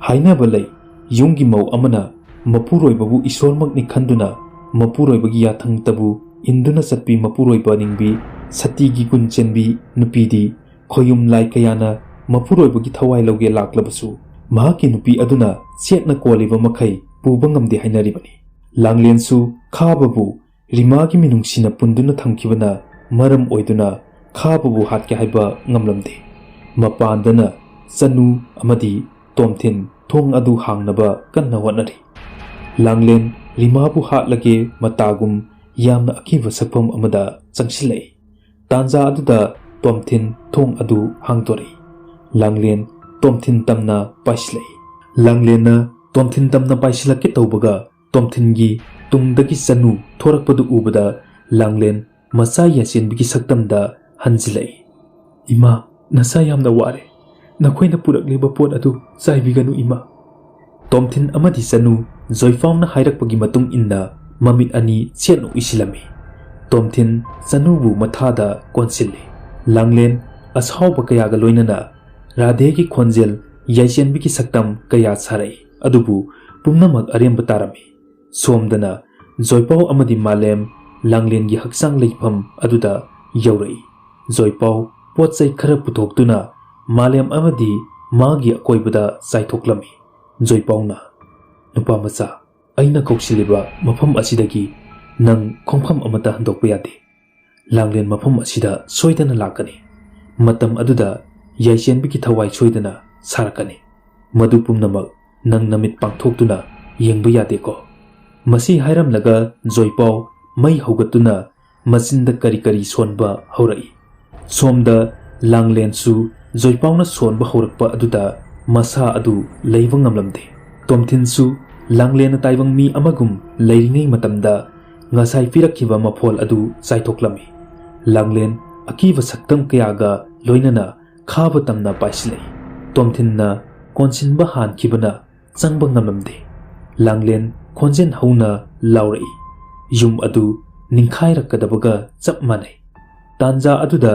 ꯍꯥꯏꯅꯕ ꯂꯩ, ꯌꯨꯝꯒꯤ ꯃꯧ ꯑꯃꯅ ꯃꯄꯨꯔꯣꯏꯕꯕꯨ ꯏꯁꯣꯔꯃꯛꯅꯤ ꯈꯟꯗꯨꯅ ꯃꯄꯨꯔꯣꯏꯕꯒꯤ ꯌꯥꯊꯪꯇꯕꯨ ꯏꯟꯗꯨꯅ ꯆꯠꯄꯤ ꯃꯄꯨꯔꯣꯏꯕ ꯅꯤꯡꯕꯤ ꯁꯇꯤꯒꯤ ꯒꯨꯟ ꯆꯦꯟꯕꯤ ꯅꯨꯄꯤꯗꯤ ꯈꯣꯌꯨꯝ ꯂꯥꯏ ꯀꯌꯥꯅ ꯃꯄꯨꯔꯣꯏꯕꯒꯤ ꯊꯋꯥꯏ ꯂꯧꯒꯦ ꯂꯥꯛꯂꯕꯁꯨ ꯃꯍꯥꯛꯀꯤ ꯅꯨꯄꯤ ꯑꯗꯨꯅ ꯆꯦꯠꯅ ꯀꯣꯜꯂꯤꯕ ꯃꯈꯩ ꯄꯨꯕ ꯉꯝꯗꯦ ꯍꯥꯏꯅꯔꯤꯕꯅꯤ꯫ ꯂꯥꯡꯂꯦꯟꯁꯨ ꯈꯥꯕꯕꯨ ꯔꯤꯃꯥꯒꯤ ꯃꯤꯅꯨꯡꯁꯤꯅ ꯄꯨꯟꯗꯨꯅ ꯊꯝꯈꯤꯕꯅ ꯃꯔꯝ ꯑꯣꯏꯗꯨꯅ ꯈꯥꯕꯕꯨ ꯍꯥꯠꯀꯦ ꯍꯥꯏꯕ ꯉꯝꯂꯝꯗꯦ꯫ ꯃꯄꯥꯟꯗꯅ ꯆꯅꯨ ꯑꯃꯗꯤ ꯇꯣꯝꯊꯤꯟ ꯊꯣꯡ ꯑꯗꯨ ꯍꯥꯡꯅꯕ ꯀꯟꯅ ꯍꯣꯠꯅꯔꯤ꯫ ꯂꯥꯡꯂꯦꯟ ꯔꯤꯃꯥꯕꯨ ꯍꯥꯠꯂꯒꯦ ꯃꯇꯥꯒꯨꯝ ꯌꯥꯝꯅ ꯑꯀꯤꯕ ꯁꯛꯐꯝ ꯑꯃꯗ ꯆꯪꯁꯤꯜꯂꯛꯏ꯫ ꯇꯥꯟꯖꯥ ꯑꯗꯨꯗ ꯇꯣꯝꯊꯤꯟ ꯊꯣꯡ ꯑꯗꯨ ꯍꯥꯡꯗꯣꯔꯛꯏ꯫ ꯂꯥꯡꯂꯦꯟ ꯇꯣꯝꯊꯤꯟ ꯇꯝꯅ ꯄꯥꯏꯁꯤꯜꯂꯛꯏ꯫ ꯂꯥꯡꯂꯦꯟꯅ ꯇꯣꯝꯊꯤꯟ ꯇꯝꯅ ꯄꯥꯏꯁꯤꯜꯂꯛꯀꯦ ꯇꯧꯕꯒ ꯇꯣꯝꯊꯤꯟꯒꯤ ꯇꯨꯡꯗꯒꯤ ꯆꯅꯨ ꯊꯣꯔꯛꯄꯗꯨ ꯎꯕꯗ ꯂꯥꯡꯂꯦꯟ ꯃꯆꯥ ꯌꯥꯆꯦꯟꯕꯤꯒꯤ ꯁꯛꯇꯝꯗ ꯍꯟꯖꯤꯜꯂꯛꯏ꯫ "ꯏꯃꯥ, ꯅꯁꯥ ꯌꯥꯝꯅ ꯋꯥꯔꯦ꯫ ꯅꯈꯣꯏꯅ ꯄꯨꯔꯛꯂꯤꯕ ꯄꯣꯠ ꯑꯗꯨ ꯆꯥꯏꯕꯤꯒꯅꯨ, ꯏꯃꯥ"꯫ ꯇꯣꯝꯊꯤꯟ ꯑꯃꯗꯤ ꯆꯅꯨ ꯖꯣꯏꯄꯥꯎꯅ ꯍꯥꯏꯔꯛꯄꯒꯤ ꯃꯇꯨꯡ ꯏꯟꯅ ꯃꯃꯤꯠ ꯑꯅꯤ ꯆꯦꯠꯅ ꯎꯏꯁꯤꯜꯂꯝꯃꯤ꯫ ꯇꯣꯝꯊꯤꯟ ꯆꯅꯨꯕꯨ ꯃꯊꯥꯗ ꯀꯣꯟꯁꯤꯜꯂꯤ꯫ ꯂꯥꯡꯂꯦꯟ ꯑꯁꯥꯎꯕ ꯀꯌꯥꯒ ꯂꯣꯏꯅꯅ ꯔꯥꯙꯦꯒꯤ ꯈꯣꯟꯖꯦꯜ ꯌꯥꯏꯆꯦꯟꯕꯤꯒꯤ ꯁꯛꯇꯝ ꯀꯌꯥ ꯁꯥꯔꯛꯏ꯫ ꯑꯗꯨꯕꯨ ꯄꯨꯝꯅꯃꯛ ꯑꯔꯦꯝꯕ ꯇꯥꯔꯝꯃꯤ꯫ ꯁꯣꯝꯗꯅ ꯖꯣꯏꯄꯥꯎ ꯑꯃꯗꯤ ꯃꯥꯂꯦꯝ ꯂꯥꯡꯂꯦꯟꯒꯤ ꯍꯛꯆꯥꯡ ꯂꯩꯐꯝ ꯑꯗꯨꯗ ꯌꯧꯔꯛꯏ꯫ ꯖꯣꯏꯄꯥꯎ ꯄꯣꯠ ꯆꯩ ꯈꯔ ꯄꯨꯊꯣꯛꯇꯨꯅ ꯃꯥꯂꯦꯝ ꯑꯃꯗꯤ ꯃꯥꯒꯤ ꯑꯀꯣꯏꯕꯗ ꯆꯥꯏꯊꯣꯛꯂꯝꯃꯤ꯫ ꯖꯣꯏꯄꯥꯎꯅ, "ꯅꯨꯄꯥ ꯃꯆꯥ, ꯑꯩꯅ ꯀꯧꯁꯤꯜꯂꯤꯕ ꯃꯐꯝ ꯑꯁꯤꯗꯒꯤ ꯅꯪ ꯈꯣꯡꯐꯝ ꯑꯃꯠꯇ ꯍꯟꯗꯣꯛꯄ ꯌꯥꯗꯦ꯫ ꯂꯥꯡꯂꯦꯟ ꯃꯐꯝ ꯑꯁꯤꯗ ꯁꯣꯏꯗꯅ ꯂꯥꯛꯀꯅꯤ꯫ ꯃꯇꯝ ꯑꯗꯨꯗ ꯌꯥꯏꯆꯦꯟꯕꯤꯒꯤ ꯊꯋꯥꯏ ꯁꯣꯏꯗꯅ ꯁꯥꯔꯛꯀꯅꯤ꯫ ꯃꯗꯨ ꯄꯨꯝꯅꯃꯛ ꯅꯪ ꯅꯃꯤꯠ ꯄꯥꯡꯊꯣꯛꯇꯨꯅ ꯌꯦꯡꯕ ꯌꯥꯗꯦꯀꯣ?" ꯃꯁꯤ ꯍꯥꯏꯔꯝꯂꯒ ꯖꯣꯏꯄꯥꯎ ꯃꯩ ꯍꯧꯒꯠꯇꯨꯅ ꯃꯆꯤꯟꯗ ꯀꯔꯤ ꯀꯔꯤ ꯁꯣꯟꯕ ꯍꯧꯔꯛꯏ꯫ ꯁꯣꯝꯗ ꯂꯥꯡꯂꯦꯟꯁꯨ ꯖꯣꯏꯄꯥꯎꯅ ꯁꯣꯟꯕ ꯍꯧꯔꯛꯄ ꯑꯗꯨꯗ ꯃꯁꯥ ꯑꯗꯨ ꯂꯩꯕ ꯉꯝꯂꯝꯗꯦ꯫ ꯇꯣꯝꯊꯤꯟꯁꯨ ꯂꯥꯡꯂꯦꯟꯅ ꯇꯥꯏꯕꯪ ꯃꯤ ꯑꯃꯒꯨꯝ ꯂꯩꯔꯤꯉꯩ ꯃꯇꯝꯗ ꯉꯁꯥꯏ ꯄꯤꯔꯛꯈꯤꯕ ꯃꯐꯣꯜ ꯑꯗꯨ ꯆꯥꯏꯊꯣꯛꯂꯝꯃꯤ꯫ ꯂꯥꯡꯂꯦꯟ ꯑꯀꯤꯕ ꯁꯛꯇꯝ ꯀꯌꯥꯒ ꯂꯣꯏꯅꯅ ꯈꯥꯕ ꯇꯝꯅ ꯄꯥꯏꯁꯤꯜꯂꯛꯏ꯫ ꯇꯣꯝꯊꯤꯟꯅ ꯀꯣꯟꯁꯤꯟꯕ ꯍꯥꯟꯈꯤꯕꯅ ꯆꯪꯕ ꯉꯝꯂꯝꯗꯦ꯫ ꯂꯥꯡꯂꯦꯟ ꯈꯣꯟꯖꯦꯜ ꯍꯧꯅ ꯂꯥꯎꯔꯛꯏ꯫ ꯌꯨꯝ ꯑꯗꯨ ꯅꯤꯡꯈꯥꯏꯔꯛꯀꯗꯕꯒ ꯆꯞ ꯃꯥꯟꯅꯩ꯫ ꯇꯥꯟꯖꯥ ꯑꯗꯨꯗ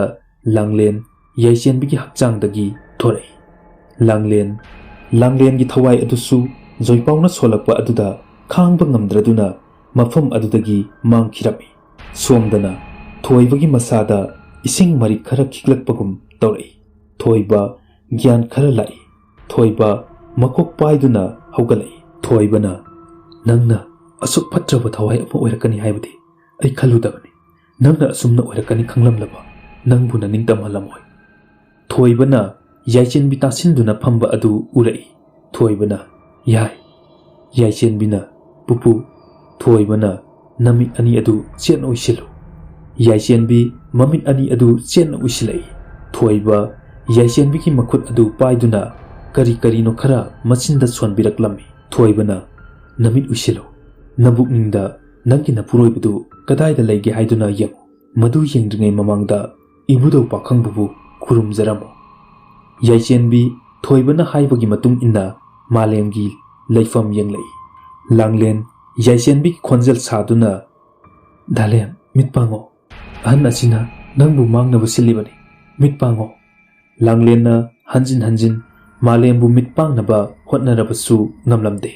ꯂꯥꯡꯂꯦꯟ ꯌꯥꯏꯆꯦꯟꯕꯤꯒꯤ ꯍꯛꯆꯥꯡꯗꯒꯤ ꯊꯣꯔꯛꯏ꯫ ꯂꯥꯡꯂꯦꯟ, ꯂꯥꯡꯂꯦꯟꯒꯤ ꯊꯋꯥꯏ ꯑꯗꯨꯁꯨ ꯖꯣꯏꯄꯥꯎꯅ ꯁꯣꯜꯂꯛꯄ ꯑꯗꯨꯗ ꯈꯥꯡꯕ ꯉꯝꯗ꯭ꯔꯗꯨꯅ ꯃꯐꯝ ꯑꯗꯨꯗꯒꯤ ꯃꯥꯡꯈꯤꯔꯝꯃꯤ꯫ ꯁꯣꯝꯗꯅ ꯊꯣꯏꯕꯒꯤ ꯃꯁꯥꯗ ꯏꯁꯤꯡ ꯃꯔꯤꯛ ꯈꯔ ꯈꯤꯛꯂꯛꯄꯒꯨꯝ ꯇꯧꯔꯛꯏ꯫ ꯊꯣꯏꯕ ꯒ꯭ꯌꯥꯟ ꯈꯔ ꯂꯥꯛꯏ꯫ ꯊꯣꯏꯕ ꯃꯀꯣꯛ ꯄꯥꯏꯗꯨꯅ ꯍꯧꯒꯠꯂꯛꯏ꯫ ꯊꯣꯏꯕꯅ, "ꯅꯪꯅ ꯑꯁꯨꯛ ꯐꯠꯇ꯭ꯔꯕ ꯊꯋꯥꯏ ꯑꯃ ꯑꯣꯏꯔꯛꯀꯅꯤ ꯍꯥꯏꯕꯗꯤ ꯑꯩ ꯈꯜꯂꯨꯗꯕꯅꯤ꯫ ꯅꯪꯅ ꯑꯁꯨꯝꯅ ꯑꯣꯏꯔꯛꯀꯅꯤ ꯈꯪꯂꯝꯂꯕ ꯅꯪꯕꯨꯅ ꯅꯤꯡꯇꯝꯍꯜꯂꯝꯃꯣꯏ꯫" ꯊꯣꯏꯕꯅ ꯌꯥꯏꯆꯦꯟꯕꯤ ꯇꯥꯁꯤꯟꯗꯨꯅ ꯐꯝꯕ ꯑꯗꯨ ꯎꯔꯛꯏ꯫ ꯊꯣꯏꯕꯅ, "ꯌꯥꯏ꯫" ꯌꯥꯏꯆꯦꯟꯕꯤꯅ, "ꯄꯨꯄꯨ꯫" ꯊꯣꯏꯕꯅ, "ꯅꯃꯤꯠ ꯑꯅꯤ ꯑꯗꯨ ꯆꯦꯠꯅ ꯎꯏꯁꯤꯜꯂꯨ꯫" ꯌꯥꯏꯆꯦꯟꯕꯤ ꯃꯃꯤꯠ ꯑꯅꯤ ꯑꯗꯨ ꯆꯦꯠꯅ ꯎꯏꯁꯤꯜꯂꯛꯏ꯫ ꯊꯣꯏꯕ ꯌꯥꯏꯆꯦꯟꯕꯤꯒꯤ ꯃꯈꯨꯠ ꯑꯗꯨ ꯄꯥꯏꯗꯨꯅ ꯀꯔꯤ ꯀꯔꯤꯅꯣ ꯈꯔ ꯃꯆꯤꯟꯗ ꯁꯣꯟꯕꯤꯔꯛꯂꯝꯃꯤ꯫ ꯊꯣꯏꯕꯅ, "ꯅꯃꯤꯠ ꯎꯏꯁꯤꯜꯂꯨ꯫ ꯅꯕꯨꯛꯅꯤꯡꯗ ꯅꯪꯒꯤ ꯅꯄꯨꯔꯣꯏꯕꯗꯨ ꯀꯗꯥꯏꯗ ꯂꯩꯒꯦ ꯍꯥꯏꯗꯨꯅ ꯌꯦꯡꯉꯨ꯫ ꯃꯗꯨ ꯌꯦꯡꯗ꯭ꯔꯤꯉꯩ ꯃꯃꯥꯡꯗ ꯏꯕꯨꯙꯧ ꯄꯥꯈꯪꯕꯕꯨ ꯈꯨꯔꯨꯝꯖꯔꯝꯃꯨ꯫" ꯌꯥꯏꯆꯦꯟꯕꯤ ꯊꯣꯏꯕꯅ ꯍꯥꯏꯕꯒꯤ ꯃꯇꯨꯡ ꯏꯟꯅ ꯃꯥꯂꯦꯝꯒꯤ ꯂꯩꯐꯝ ꯌꯦꯡꯂꯛꯏ꯫ ꯂꯥꯡꯂꯦꯟ ꯌꯥꯏꯆꯦꯟꯕꯤꯒꯤ ꯈꯣꯟꯖꯦꯜ ꯁꯥꯗꯨꯅ, "ꯗꯥꯂꯦꯝ, ꯃꯤꯠ ꯄꯥꯡꯉꯣ꯫ ꯑꯍꯟ ꯑꯁꯤꯅ ꯅꯪꯕꯨ ꯃꯥꯡꯅꯕ ꯁꯤꯜꯂꯤꯕꯅꯤ꯫ ꯃꯤꯠ ꯄꯥꯡꯉꯣ꯫" ꯂꯥꯡꯂꯦꯟꯅ ꯍꯟꯖꯤꯟ ꯍꯟꯖꯤꯟ ꯃꯥꯂꯦꯝꯕꯨ ꯃꯤꯠ ꯄꯥꯡꯅꯕ ꯍꯣꯠꯅꯔꯕꯁꯨ ꯉꯝꯂꯝꯗꯦ꯫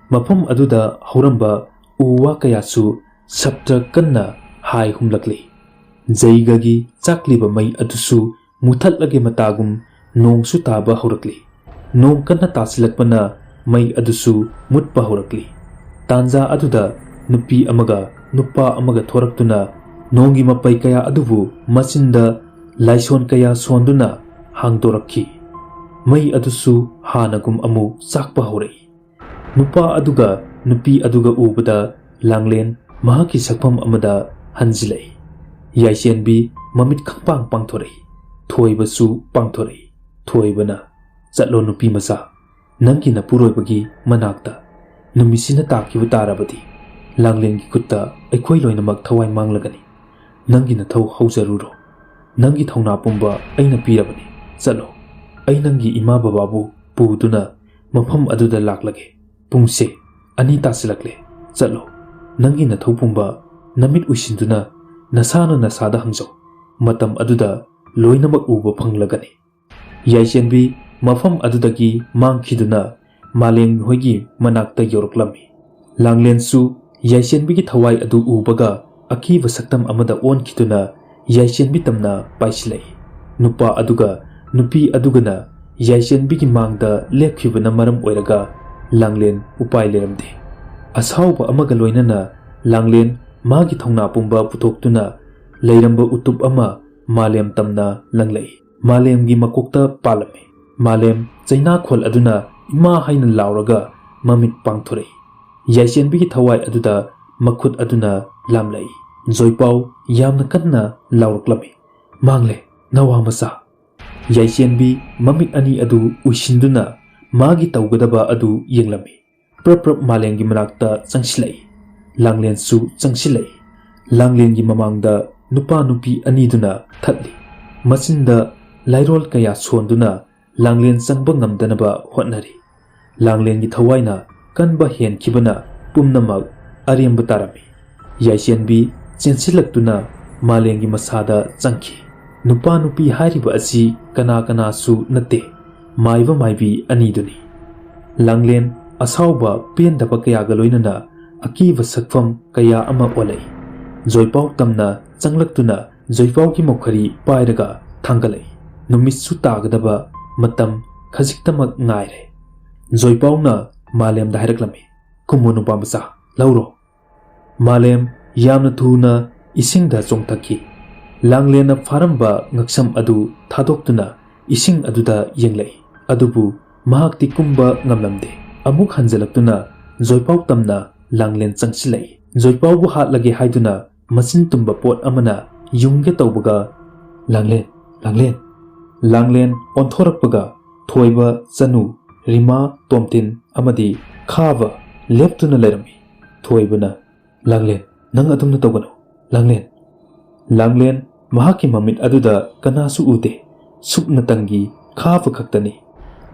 ꯃꯐꯝ ꯑꯗꯨꯗ ꯍꯧꯔꯝꯕ ꯎ ꯋꯥ ꯀꯌꯥꯁꯨ ꯁꯞꯇ꯭ꯔ ꯀꯟꯅ ꯍꯥꯏ ꯍꯨꯝꯂꯛꯂꯤ꯫ ꯖꯩꯒꯒꯤ ꯆꯥꯛꯂꯤꯕ ꯃꯩ ꯑꯗꯨꯁꯨ ꯃꯨꯊꯠꯂꯒꯦ ꯃꯇꯥꯒꯨꯝ ꯅꯣꯡꯁꯨ ꯇꯥꯕ ꯍꯧꯔꯛꯂꯤ꯫ ꯅꯣꯡ ꯀꯟꯅ ꯇꯥꯁꯤꯜꯂꯛꯄꯅ ꯃꯩ ꯑꯗꯨꯁꯨ ꯃꯨꯠꯄ ꯍꯧꯔꯛꯂꯤ꯫ ꯇꯥꯟꯖꯥ ꯑꯗꯨꯗ ꯅꯨꯄꯤ ꯑꯃꯒ ꯅꯨꯄꯥ ꯑꯃꯒ ꯊꯣꯔꯛꯇꯨꯅ ꯅꯣꯡꯒꯤ ꯃꯄꯩ ꯀꯌꯥ ꯑꯗꯨꯕꯨ ꯃꯆꯤꯟꯗ ꯂꯥꯏꯁꯣꯟ ꯀꯌꯥ ꯁꯣꯟꯗꯨꯅ ꯍꯥꯡꯗꯣꯔꯛꯈꯤ꯫ ꯃꯩ ꯑꯗꯨꯁꯨ ꯍꯥꯟꯅꯒꯨꯝ ꯑꯃꯨꯛ ꯆꯥꯛꯄ ꯍꯧꯔꯛꯏ꯫ ꯅꯨꯄꯥ ꯑꯗꯨꯒ ꯅꯨꯄꯤ ꯑꯗꯨꯒ ꯎꯕꯗ ꯂꯥꯡꯂꯦꯟ ꯃꯍꯥꯛꯀꯤ ꯁꯛꯐꯝ ꯑꯃꯗ ꯍꯟꯖꯤꯜꯂꯛꯏ꯫ ꯌꯥꯏꯆꯦꯟꯕꯤ ꯃꯃꯤꯠ ꯈꯪꯄꯥꯡ ꯄꯥꯡꯊꯣꯔꯛꯏ꯫ ꯊꯣꯏꯕꯁꯨ ꯄꯥꯡꯊꯣꯔꯛꯏ꯫ ꯊꯣꯏꯕꯅ, "ꯆꯠꯂꯣ ꯅꯨꯄꯤ ꯃꯆꯥ, ꯅꯪꯒꯤ ꯅꯄꯨꯔꯣꯏꯕꯒꯤ ꯃꯅꯥꯛꯇ꯫ ꯅꯨꯃꯤꯠꯁꯤꯅ ꯇꯥꯈꯤꯕ ꯇꯥꯔꯕꯗꯤ ꯂꯥꯡꯂꯦꯟꯒꯤ ꯈꯨꯠꯇ ꯑꯩꯈꯣꯏ ꯂꯣꯏꯅꯃꯛ ꯊꯋꯥꯏ ꯃꯥꯡꯂꯒꯅꯤ꯫ ꯅꯪꯒꯤ ꯅꯊꯧ ꯍꯧꯖꯔꯨꯔꯣ꯫ ꯅꯪꯒꯤ ꯊꯧꯅꯥ ꯄꯨꯝꯕ ꯑꯩꯅ ꯄꯤꯔꯕꯅꯤ꯫ ꯆꯠꯂꯣ꯫ ꯑꯩ ꯅꯪꯒꯤ ꯏꯃꯥ ꯕꯕꯥꯕꯨ ꯄꯨꯗꯨꯅ ꯃꯐꯝ ꯑꯗꯨꯗ ꯂꯥꯛꯂꯒꯦ꯫ ꯄꯨꯡꯁꯦ ꯑꯅꯤ ꯇꯥꯁꯤꯜꯂꯛꯂꯦ꯫ ꯆꯠꯂꯣ꯫ ꯅꯪꯒꯤ ꯅꯊꯧ ꯄꯨꯝꯕ ꯅꯃꯤꯠ ꯎꯏꯁꯤꯟꯗꯨꯅ ꯅꯁꯥꯅ ꯅꯁꯥꯗ ꯍꯪꯖꯧ꯫ ꯃꯇꯝ ꯑꯗꯨꯗ ꯂꯣꯏꯅꯃꯛ ꯎꯕ ꯐꯪꯂꯒꯅꯤ꯫" ꯌꯥꯏꯆꯦꯟꯕꯤ ꯃꯐꯝ ꯑꯗꯨꯗꯒꯤ ꯃꯥꯡꯈꯤꯗꯨꯅ ꯃꯥꯂꯦꯝ ꯍꯣꯏꯒꯤ ꯃꯅꯥꯛꯇ ꯌꯧꯔꯛꯂꯝꯃꯤ꯫ ꯂꯥꯡꯂꯦꯟꯁꯨ ꯌꯥꯏꯆꯦꯟꯕꯤꯒꯤ ꯊꯋꯥꯏ ꯑꯗꯨ ꯎꯕꯒ ꯑꯀꯤꯕ ꯁꯛꯇꯝ ꯑꯃꯗ ꯑꯣꯟꯈꯤꯗꯨꯅ ꯌꯥꯏꯆꯦꯟꯕꯤ ꯇꯝꯅ ꯄꯥꯏꯁꯤꯜꯂꯛꯏ꯫ ꯅꯨꯄꯥ ꯑꯗꯨꯒ ꯅꯨꯄꯤ ꯑꯗꯨꯒꯅ ꯌꯥꯏꯆꯦꯟꯕꯤꯒꯤ ꯃꯥꯡꯗ ꯂꯦꯞꯈꯤꯕꯅ ꯃꯔꯝ ꯑꯣꯏꯔꯒ ꯂꯥꯡꯂꯦꯟ ꯎꯄꯥꯏ ꯂꯩꯔꯝꯗꯦ꯫ ꯑꯁꯥꯎꯕ ꯑꯃꯒ ꯂꯣꯏꯅꯅ ꯂꯥꯡꯂꯦꯟ ꯃꯥꯒꯤ ꯊꯧꯅꯥ ꯄꯨꯝꯕ ꯄꯨꯊꯣꯛꯇꯨꯅ ꯂꯩꯔꯝꯕ ꯎꯇꯨꯞ ꯑꯃ ꯃꯥꯂꯦꯝ ꯇꯝꯅ ꯂꯪꯂꯛꯏ꯫ ꯃꯥꯂꯦꯝꯒꯤ ꯃꯀꯣꯛꯇ ꯄꯥꯜꯂꯝꯃꯤ꯫ ꯃꯥꯂꯦꯝ ꯆꯩꯅꯥꯈꯣꯜ ꯑꯗꯨꯅ ꯏꯃꯥ ꯍꯥꯏꯅ ꯂꯥꯎꯔꯒ ꯃꯃꯤꯠ ꯄꯥꯡꯊꯣꯔꯛꯏ꯫ ꯌꯥꯏꯆꯦꯟꯕꯤꯒꯤ ꯊꯋꯥꯏ ꯑꯗꯨꯗ ꯃꯈꯨꯠ ꯑꯗꯨꯅ ꯂꯥꯝꯂꯛꯏ꯫ ꯖꯣꯏꯄꯥꯎ ꯌꯥꯝꯅ ꯀꯟꯅ ꯂꯥꯎꯔꯛꯂꯝꯃꯤ, "ꯃꯥꯡꯂꯦ, ꯅꯋꯥ ꯃꯆꯥ!" ꯌꯥꯏꯆꯦꯟꯕꯤ ꯃꯃꯤꯠ ꯑꯅꯤ ꯑꯗꯨ ꯎꯏꯁꯤꯟꯗꯨꯅ ꯃꯥꯒꯤ ꯇꯧꯒꯗꯕ ꯑꯗꯨ ꯌꯦꯡꯂꯝꯃꯤ꯫ ꯄ꯭ꯔꯞ ꯄ꯭ꯔꯞ ꯃꯥꯂꯦꯝꯒꯤ ꯃꯅꯥꯛꯇ ꯆꯪꯁꯤꯜꯂꯛꯏ꯫ ꯂꯥꯡꯂꯦꯟꯁꯨ ꯆꯪꯁꯤꯜꯂꯛꯏ꯫ ꯂꯥꯡꯂꯦꯟꯒꯤ ꯃꯃꯥꯡꯗ ꯅꯨꯄꯥ ꯅꯨꯄꯤ ꯑꯅꯤꯗꯨꯅ ꯊꯠꯂꯤ꯫ ꯃꯆꯤꯟꯗ ꯂꯥꯏꯔꯣꯜ ꯀꯌꯥ ꯁꯣꯟꯗꯨꯅ ꯂꯥꯡꯂꯦꯟ ꯆꯪꯕ ꯉꯝꯗꯅꯕ ꯍꯣꯠꯅꯔꯤ꯫ ꯂꯥꯡꯂꯦꯟꯒꯤ ꯊꯋꯥꯏꯅ ꯀꯟꯕ ꯍꯦꯟꯈꯤꯕꯅ ꯄꯨꯝꯅꯃꯛ ꯑꯔꯦꯝꯕ ꯇꯥꯔꯝꯃꯤ꯫ ꯌꯥꯏꯆꯦꯟꯕꯤ ꯆꯦꯟꯁꯤꯜꯂꯛꯇꯨꯅ ꯃꯥꯂꯦꯝꯒꯤ ꯃꯁꯥꯗ ꯆꯪꯈꯤ꯫ ꯅꯨꯄꯥ ꯅꯨꯄꯤ ꯍꯥꯏꯔꯤꯕ ꯑꯁꯤ ꯀꯅꯥ ꯀꯅꯥꯁꯨ ꯅꯠꯇꯦ, ꯃꯥꯏꯕ ꯃꯥꯏꯕꯤ ꯑꯅꯤꯗꯨꯅꯤ꯫ ꯂꯥꯡꯂꯦꯟ ꯑꯁꯥꯎꯕ ꯄꯦꯟꯗꯕ ꯀꯌꯥꯒ ꯂꯣꯏꯅꯅ ꯑꯀꯤꯕ ꯁꯛꯐꯝ ꯀꯌꯥ ꯑꯃ ꯑꯣꯜꯂꯛꯏ꯫ ꯖꯣꯏꯄꯥꯎ ꯇꯝꯅ ꯆꯪꯂꯛꯇꯨꯅ ꯖꯣꯏꯄꯥꯎꯒꯤ ꯃꯣꯈꯔꯤ ꯄꯥꯏꯔꯒ ꯊꯥꯡꯒꯠꯂꯛꯏ꯫ ꯅꯨꯃꯤꯠꯁꯨ ꯇꯥꯒꯗꯕ ꯃꯇꯝ ꯈꯖꯤꯛꯇꯃꯛ ꯉꯥꯏꯔꯦ꯫ ꯖꯣꯏꯄꯥꯎꯅ ꯃꯥꯂꯦꯝꯗ ꯍꯥꯏꯔꯛꯂꯝꯃꯤ, "ꯀꯨꯝꯃꯣ ꯅꯨꯄꯥ ꯃꯆꯥ, ꯂꯧꯔꯣ꯫" ꯃꯥꯂꯦꯝ ꯌꯥꯝꯅ ꯊꯨꯅ ꯏꯁꯤꯡꯗ ꯆꯣꯡꯊꯈꯤ꯫ ꯂꯥꯡꯂꯦꯟꯅ ꯐꯥꯔꯝꯕ ꯉꯛꯁꯝ ꯑꯗꯨ ꯊꯥꯗꯣꯛꯇꯨꯅ ꯏꯁꯤꯡ ꯑꯗꯨꯗ ꯌꯦꯡꯂꯛꯏ꯫ ꯑꯗꯨꯕꯨ ꯃꯍꯥꯛꯇꯤ ꯀꯨꯝꯕ ꯉꯝꯂꯝꯗꯦ꯫ ꯑꯃꯨꯛ ꯍꯟꯖꯤꯜꯂꯛꯇꯨꯅ ꯖꯣꯏꯄꯥꯎ ꯇꯝꯅ ꯂꯥꯡꯂꯦꯟ ꯆꯪꯁꯤꯜꯂꯛꯏ꯫ ꯖꯣꯏꯄꯥꯎꯕꯨ ꯍꯥꯠꯂꯒꯦ ꯍꯥꯏꯗꯨꯅ ꯃꯆꯤꯟ ꯇꯨꯝꯕ ꯄꯣꯠ ꯑꯃꯅ ꯌꯨꯡꯒꯦ ꯇꯧꯕꯒ, "ꯂꯥꯡꯂꯦꯟ, ꯂꯥꯡꯂꯦꯟ!" ꯂꯥꯡꯂꯦꯟ ꯑꯣꯟꯊꯣꯔꯛꯄꯒ ꯊꯣꯏꯕ, ꯆꯅꯨ, ꯔꯤꯃꯥ, ꯇꯣꯝꯊꯤꯟ ꯑꯃꯗꯤ ꯈꯥꯕ ꯂꯦꯞꯇꯨꯅ ꯂꯩꯔꯝꯃꯤ꯫ ꯊꯣꯏꯕꯅ, "ꯂꯥꯡꯂꯦꯟ, ꯅꯪ ꯑꯗꯨꯝꯅ ꯇꯧꯒꯅꯨ, ꯂꯥꯡꯂꯦꯟ!" ꯂꯥꯡꯂꯦꯟ ꯃꯍꯥꯛꯀꯤ ꯃꯃꯤꯠ ꯑꯗꯨꯗ ꯀꯅꯥꯁꯨ ꯎꯗꯦ꯫ ꯁꯨꯞꯅꯇꯪꯒꯤ ꯈꯥꯕ ꯈꯛꯇꯅꯤ꯫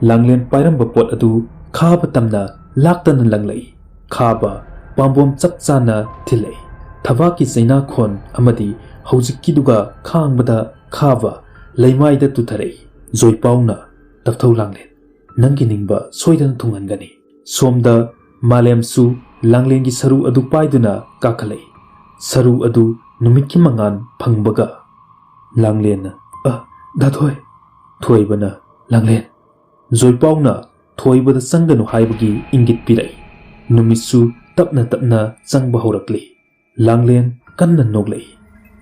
ꯂꯥꯡꯂꯦꯟ ꯄꯥꯏꯔꯝꯕ ꯄꯣꯠ ꯑꯗꯨ ꯈꯥꯕ ꯇꯝꯅ ꯂꯥꯛꯇꯅ ꯂꯪꯂꯛꯏ꯫ ꯈꯥꯕ ꯄꯥꯝꯕꯣꯝ ꯆꯞ ꯆꯥꯅ ꯊꯤꯜꯂꯛꯏ꯫ ꯊꯕꯥꯛꯀꯤ ꯆꯩꯅꯥꯈꯣꯟ ꯑꯃꯗꯤ ꯍꯧꯖꯤꯛꯀꯤꯗꯨꯒ ꯈꯥꯡꯕꯗ ꯈꯥꯕ ꯂꯩꯃꯥꯏꯗ ꯇꯨꯊꯔꯛꯏ꯫ ꯖꯣꯏꯄꯥꯎꯅ, "ꯇꯞꯊꯧ ꯂꯥꯡꯂꯦꯟ, ꯅꯪꯒꯤ ꯅꯤꯡꯕ ꯁꯣꯏꯗꯅ ꯊꯨꯡꯍꯟꯒꯅꯤ꯫" ꯁꯣꯝꯗ ꯃꯥꯂꯦꯝꯁꯨ ꯂꯥꯡꯂꯦꯟꯒꯤ ꯁꯔꯨ ꯑꯗꯨ ꯄꯥꯏꯗꯨꯅ ꯀꯥꯈꯠꯂꯛꯏ꯫ ꯁꯔꯨ ꯑꯗꯨ ꯅꯨꯃꯤꯠꯀꯤ ꯃꯉꯥꯜ ꯐꯪꯕꯒ, ꯂꯥꯡꯂꯦꯟꯅ, "ꯑ, ꯗꯥ ꯊꯣꯏ!" ꯊꯣꯏꯕꯅ, "ꯂꯥꯡꯂꯦꯟ!" ꯖꯣꯏꯄꯥꯎꯅ ꯊꯣꯏꯕꯗ ꯆꯪꯒꯅꯨ ꯍꯥꯏꯕꯒꯤ ꯏꯪꯒꯤꯠ ꯄꯤꯔꯛꯏ꯫ ꯅꯨꯃꯤꯠꯁꯨ ꯇꯞꯅ ꯇꯞꯅ ꯆꯪꯕ ꯍꯧꯔꯛꯂꯤ꯫ ꯂꯥꯡꯂꯦꯟ ꯀꯟꯅ ꯅꯣꯛꯂꯛꯏ꯫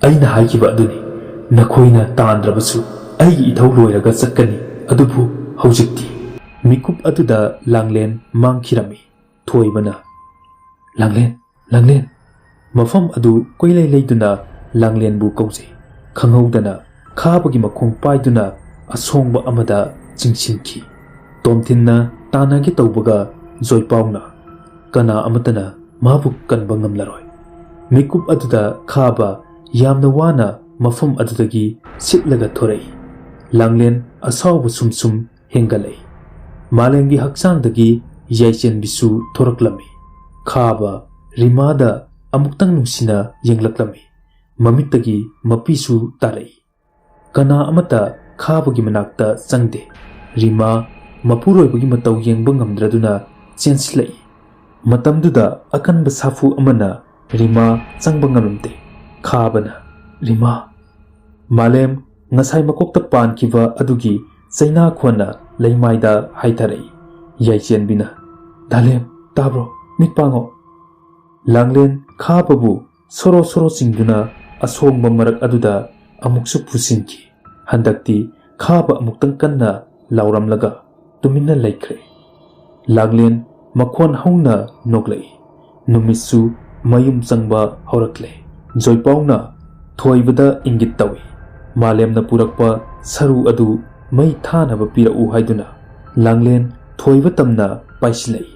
"ꯑꯩꯅ ꯍꯥꯏꯈꯤꯕ ꯑꯗꯨꯅꯤ, ꯅꯈꯣꯏꯅ ꯇꯥꯟꯗ꯭ꯔꯕꯁꯨ ꯑꯩꯒꯤ ꯏꯊꯧ ꯂꯣꯏꯔꯒ ꯆꯠꯀꯅꯤ꯫ ꯑꯗꯨꯕꯨ ꯍꯧꯖꯤꯛꯇꯤ꯫" ꯃꯤꯀꯨꯞ ꯑꯗꯨꯗ ꯂꯥꯡꯂꯦꯟ ꯃꯥꯡꯈꯤꯔꯝꯃꯤ꯫ ꯊꯣꯏꯕꯅ, "ꯂꯥꯡꯂꯦꯟ, ꯂꯥꯡꯂꯦꯟ!" ꯃꯐꯝ ꯑꯗꯨ ꯀꯣꯏꯂꯩ ꯂꯩꯗꯨꯅ ꯂꯥꯡꯂꯦꯟꯕꯨ ꯀꯧꯖꯩ꯫ ꯈꯪꯍꯧꯗꯅ ꯈꯥꯕꯒꯤ ꯃꯈꯣꯡ ꯄꯥꯏꯗꯨꯅ ꯑꯁꯣꯡꯕ ꯑꯃꯗ ꯆꯤꯡꯁꯤꯟꯈꯤ꯫ ꯇꯣꯝꯊꯤꯟꯅ ꯇꯥꯟꯅꯒꯦ ꯇꯧꯕꯒ ꯖꯣꯏꯄꯥꯎꯅ, "ꯀꯅꯥ ꯑꯃꯠꯇꯅ ꯃꯥꯕꯨ ꯀꯟꯕ ꯉꯝꯂꯔꯣꯏ꯫" ꯃꯤꯀꯨꯞ ꯑꯗꯨꯗ ꯈꯥꯕ ꯌꯥꯝꯅ ꯋꯥꯅ ꯃꯐꯝ ꯑꯗꯨꯗꯒꯤ ꯁꯤꯠꯂꯒ ꯊꯣꯔꯛꯏ꯫ ꯂꯥꯡꯂꯦꯟ ꯑꯁꯥꯎꯕ ꯁꯨꯝ ꯁꯨꯝ ꯍꯦꯟꯒꯠꯂꯛꯏ꯫ ꯃꯥꯂꯦꯝꯒꯤ ꯍꯛꯆꯥꯡꯗꯒꯤ ꯌꯥꯏꯆꯦꯟꯕꯤꯁꯨ ꯊꯣꯔꯛꯂꯝꯃꯤ꯫ ꯈꯥꯕ ꯔꯤꯃꯥꯗ ꯑꯃꯨꯛꯇꯪ ꯅꯨꯡꯁꯤꯅ ꯌꯦꯡꯂꯛꯂꯝꯃꯤ꯫ ꯃꯃꯤꯠꯇꯒꯤ ꯃꯄꯤꯁꯨ ꯇꯥꯔꯛꯏ꯫ ꯀꯅꯥ ꯑꯃꯠꯇ ꯈꯥꯕꯒꯤ ꯃꯅꯥꯛꯇ ꯆꯪꯗꯦ꯫ ꯔꯤꯃꯥ ꯃꯄꯨꯔꯣꯏꯕꯒꯤ ꯃꯇꯧ ꯌꯦꯡꯕ ꯉꯝꯗ꯭ꯔꯗꯨꯅ ꯆꯦꯟꯁꯤꯜꯂꯛꯏ꯫ ꯃꯇꯝꯗꯨꯗ ꯑꯀꯟꯕ ꯁꯥꯐꯨ ꯑꯃꯅ ꯔꯤꯃꯥ ꯆꯪꯕ ꯉꯝꯂꯝꯗꯦ꯫ ꯈꯥꯕꯅ, "ꯔꯤꯃꯥ!" ꯃꯥꯂꯦꯝ ꯉꯁꯥꯏ ꯃꯀꯣꯛꯇ ꯄꯥꯟꯈꯤꯕ ꯑꯗꯨꯒꯤ ꯆꯩꯅꯥꯈꯣꯟꯅ ꯂꯩꯃꯥꯏꯗ ꯍꯥꯏꯊꯔꯛꯏ꯫ ꯌꯥꯏꯆꯦꯟꯕꯤꯅ, "ꯗꯥꯂꯦꯝ, ꯇꯥꯕ꯭ꯔꯣ? ꯃꯤꯠ ꯄꯥꯡꯉꯣ!" ꯂꯥꯡꯂꯦꯟ ꯈꯥꯕꯕꯨ ꯁꯣꯔꯣ ꯁꯣꯔꯣ ꯆꯤꯡꯗꯨꯅ ꯑꯁꯣꯡꯕ ꯃꯔꯛ ꯑꯗꯨꯗ ꯑꯃꯨꯛꯁꯨ ꯄꯨꯁꯤꯟꯈꯤ꯫ ꯍꯟꯗꯛꯇꯤ ꯈꯥꯕ ꯑꯃꯨꯛꯇꯪ ꯀꯟꯅ ꯂꯥꯎꯔꯝꯂꯒ ꯇꯨꯃꯤꯟꯅ ꯂꯩꯈ꯭ꯔꯦ꯫ ꯂꯥꯡꯂꯦꯟ ꯃꯈꯣꯟ ꯍꯧꯅ ꯅꯣꯛꯂꯛꯏ꯫ ꯅꯨꯃꯤꯠꯁꯨ ꯃꯌꯨꯝ ꯆꯪꯕ ꯍꯧꯔꯛꯂꯦ꯫ ꯖꯣꯏꯄꯥꯎꯅ ꯊꯣꯏꯕꯗ ꯏꯪꯒꯤꯠ ꯇꯧꯏ꯫ ꯃꯥꯂꯦꯝꯅ ꯄꯨꯔꯛꯄ ꯁꯔꯨ ꯑꯗꯨ ꯃꯩ ꯊꯥꯅꯕ ꯄꯤꯔꯛꯎ ꯍꯥꯏꯗꯨꯅ ꯂꯥꯡꯂꯦꯟ ꯊꯣꯏꯕ ꯇꯝꯅ ꯄꯥꯏꯁꯤꯜꯂꯛꯏ꯫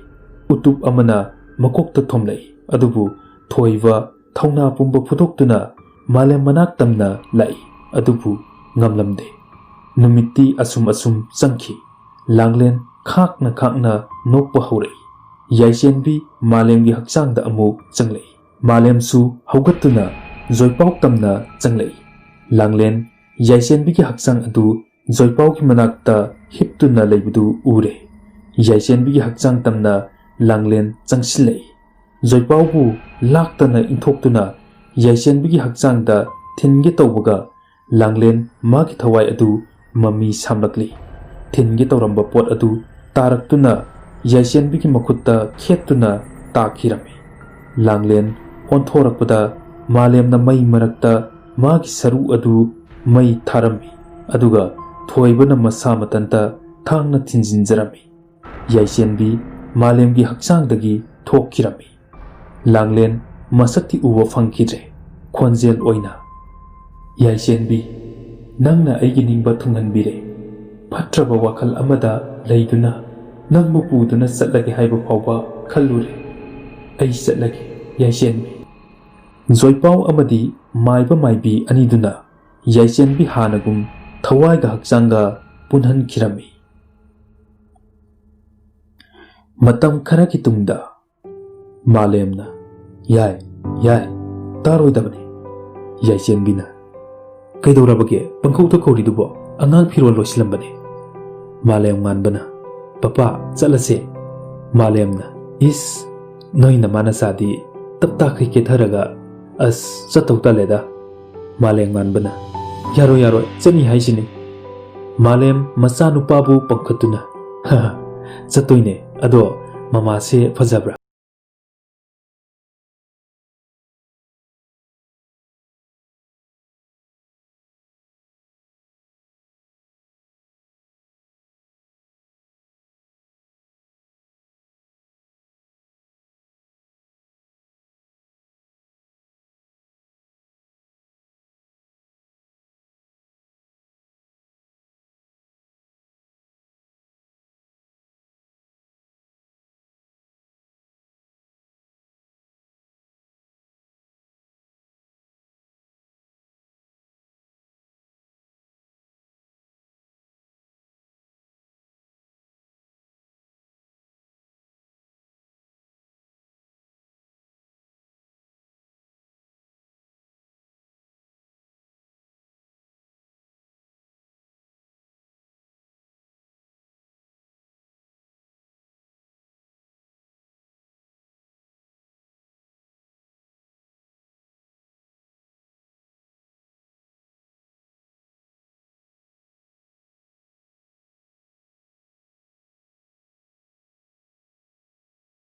ꯎꯇꯨꯞ ꯑꯃꯅ ꯃꯀꯣꯛꯇ ꯊꯣꯝꯂꯛꯏ꯫ ꯑꯗꯨꯕꯨ ꯊꯣꯏꯕ ꯊꯧꯅꯥ ꯄꯨꯝꯕ ꯐꯨꯗꯣꯛꯇꯨꯅ ꯃꯥꯂꯦꯝ ꯃꯅꯥꯛ ꯇꯝꯅ ꯂꯥꯛꯏ꯫ ꯑꯗꯨꯕꯨ ꯉꯝꯂꯝꯗꯦ꯫ ꯅꯨꯃꯤꯠꯇꯤ ꯑꯁꯨꯝ ꯑꯁꯨꯝ ꯆꯪꯈꯤ꯫ ꯂꯥꯡꯂꯦꯟ ꯈꯥꯛꯅ ꯈꯥꯛꯅ ꯅꯣꯛꯄ ꯍꯧꯔꯛꯏ꯫ ꯌꯥꯏꯆꯦꯟꯕꯤ ꯃꯥꯂꯦꯝꯒꯤ ꯍꯛꯆꯥꯡꯗ ꯑꯃꯨꯛ ꯆꯪꯂꯛꯏ꯫ ꯃꯥꯂꯦꯝꯁꯨ ꯍꯧꯒꯠꯇꯨꯅ ꯖꯣꯏꯄꯥꯎ ꯇꯝꯅ ꯆꯪꯂꯛꯏ꯫ ꯂꯥꯡꯂꯦꯟ ꯌꯥꯏꯆꯦꯟꯕꯤꯒꯤ ꯍꯛꯆꯥꯡ ꯑꯗꯨ ꯖꯣꯏꯄꯥꯎꯒꯤ ꯃꯅꯥꯛꯇ ꯍꯤꯞꯇꯨꯅ ꯂꯩꯕꯗꯨ ꯎꯔꯦ꯫ ꯌꯥꯏꯆꯦꯟꯕꯤꯒꯤ ꯍꯛꯆꯥꯡ ꯇꯝꯅ ꯂꯥꯡꯂꯦꯟ ꯆꯪꯁꯤꯜꯂꯛꯏ꯫ ꯖꯣꯏꯄꯥꯎꯕꯨ ꯂꯥꯛꯇꯅ ꯏꯟꯊꯣꯛꯇꯨꯅ ꯌꯥꯏꯆꯦꯟꯕꯤꯒꯤ ꯍꯛꯆꯥꯡꯗ ꯊꯤꯟꯒꯦ ꯇꯧꯕꯒ ꯂꯥꯡꯂꯦꯟ ꯃꯥꯒꯤ ꯊꯋꯥꯏ ꯑꯗꯨ ꯃꯃꯤ ꯁꯥꯝꯂꯛꯂꯤ꯫ ꯊꯤꯟꯒꯦ ꯇꯧꯔꯝꯕ ꯄꯣꯠ ꯑꯗꯨ ꯇꯥꯔꯛꯇꯨꯅ ꯌꯥꯏꯆꯦꯟꯕꯤꯒꯤ ꯃꯈꯨꯠꯇ ꯈꯦꯠꯇꯨꯅ ꯇꯥꯈꯤꯔꯝꯃꯤ꯫ ꯂꯥꯡꯂꯦꯟ ꯑꯣꯟꯊꯣꯔꯛꯄꯗ ꯃꯥꯂꯦꯝꯅ ꯃꯩ ꯃꯔꯛꯇ ꯃꯥꯒꯤ ꯁꯔꯨ ꯑꯗꯨ ꯃꯩ ꯊꯥꯔꯝꯃꯤ꯫ ꯑꯗꯨꯒ ꯊꯣꯏꯕꯅ ꯃꯁꯥ ꯃꯊꯟꯇ ꯊꯥꯡꯅ ꯊꯤꯟꯖꯤꯟꯖꯔꯝꯃꯤ꯫ ꯌꯥꯏꯆꯦꯟꯕꯤ ꯃꯥꯂꯦꯝꯒꯤ ꯍꯛꯆꯥꯡꯗꯒꯤ ꯊꯣꯛꯈꯤꯔꯝꯃꯤ꯫ ꯂꯥꯡꯂꯦꯟ ꯃꯁꯛꯇꯤ ꯎꯕ ꯐꯪꯈꯤꯗ꯭ꯔꯦ꯫ ꯈꯣꯟꯖꯦꯜ ꯑꯣꯏꯅ, "ꯌꯥꯏꯆꯦꯟꯕꯤ, ꯅꯪꯅ ꯑꯩꯒꯤ ꯅꯤꯡꯕ ꯊꯨꯡꯍꯟꯕꯤꯔꯦ꯫ ꯐꯠꯇ꯭ꯔꯕ ꯋꯥꯈꯜ ꯑꯃꯗ ꯂꯩꯗꯨꯅ ꯅꯪꯕꯨ ꯄꯨꯗꯨꯅ ꯆꯠꯂꯒꯦ ꯍꯥꯏꯕ ꯐꯥꯎꯕ ꯈꯜꯂꯨꯔꯦ꯫ ꯑꯩ ꯆꯠꯂꯒꯦ, ꯌꯥꯏꯆꯦꯟꯕꯤ꯫" ꯖꯣꯏꯄꯥꯎ ꯑꯃꯗꯤ ꯃꯥꯏꯕ ꯃꯥꯏꯕꯤ ꯑꯅꯤꯗꯨꯅ ꯌꯥꯏꯆꯦꯟꯕꯤ ꯍꯥꯟꯅꯒꯨꯝ ꯊꯋꯥꯏꯒ ꯍꯛꯆꯥꯡꯒ ꯄꯨꯟꯍꯟꯈꯤꯔꯝꯃꯤ꯫ ꯃꯇꯝ ꯈꯔꯒꯤ ꯇꯨꯡꯗ ꯃꯥꯂꯦꯝꯅ, "ꯌꯥꯏ, ꯌꯥꯏ, ꯇꯥꯔꯣꯏꯗꯕꯅꯤ꯫" ꯌꯥꯏꯆꯦꯟꯕꯤꯅ, "ꯀꯩꯗꯧꯔꯕꯒꯦ? ꯄꯪꯈꯧꯗ ꯈꯧꯔꯤꯗꯨꯕꯣ? ꯑꯉꯥꯡ ꯐꯤꯔꯣꯜ ꯂꯣꯏꯁꯤꯜꯂꯝꯕꯅꯦ꯫" ꯃꯥꯂꯦꯝ ꯉꯥꯟꯕꯅ, "ꯄꯄꯥ, ꯆꯠꯂꯁꯦ꯫" ꯃꯥꯂꯦꯝꯅ, "ꯏꯁ, ꯅꯣꯏ ꯅꯃꯥ ꯅꯆꯥꯗꯤ ꯇꯞ ꯇꯥꯈꯩ ꯀꯦꯊꯔꯒ, ꯑꯁ, ꯆꯠꯇꯧ ꯇꯜꯂꯦꯗ꯫" ꯃꯥꯂꯦꯝ ꯉꯥꯟꯕꯅ, "ꯌꯥꯔꯣꯏ, ꯌꯥꯔꯣꯏ, ꯆꯠꯅꯤ ꯍꯥꯏꯁꯤꯅꯤ꯫" ꯃꯥꯂꯦꯝ ꯃꯆꯥꯅꯨꯄꯥꯕꯨ ꯄꯝꯈꯠꯇꯨꯅ, "ꯍ ꯍ, ꯆꯠꯇꯣꯏꯅꯦ꯫ ꯑꯗꯣ ꯃꯃꯥꯁꯦ ꯐꯖꯕ꯭ꯔꯥ?"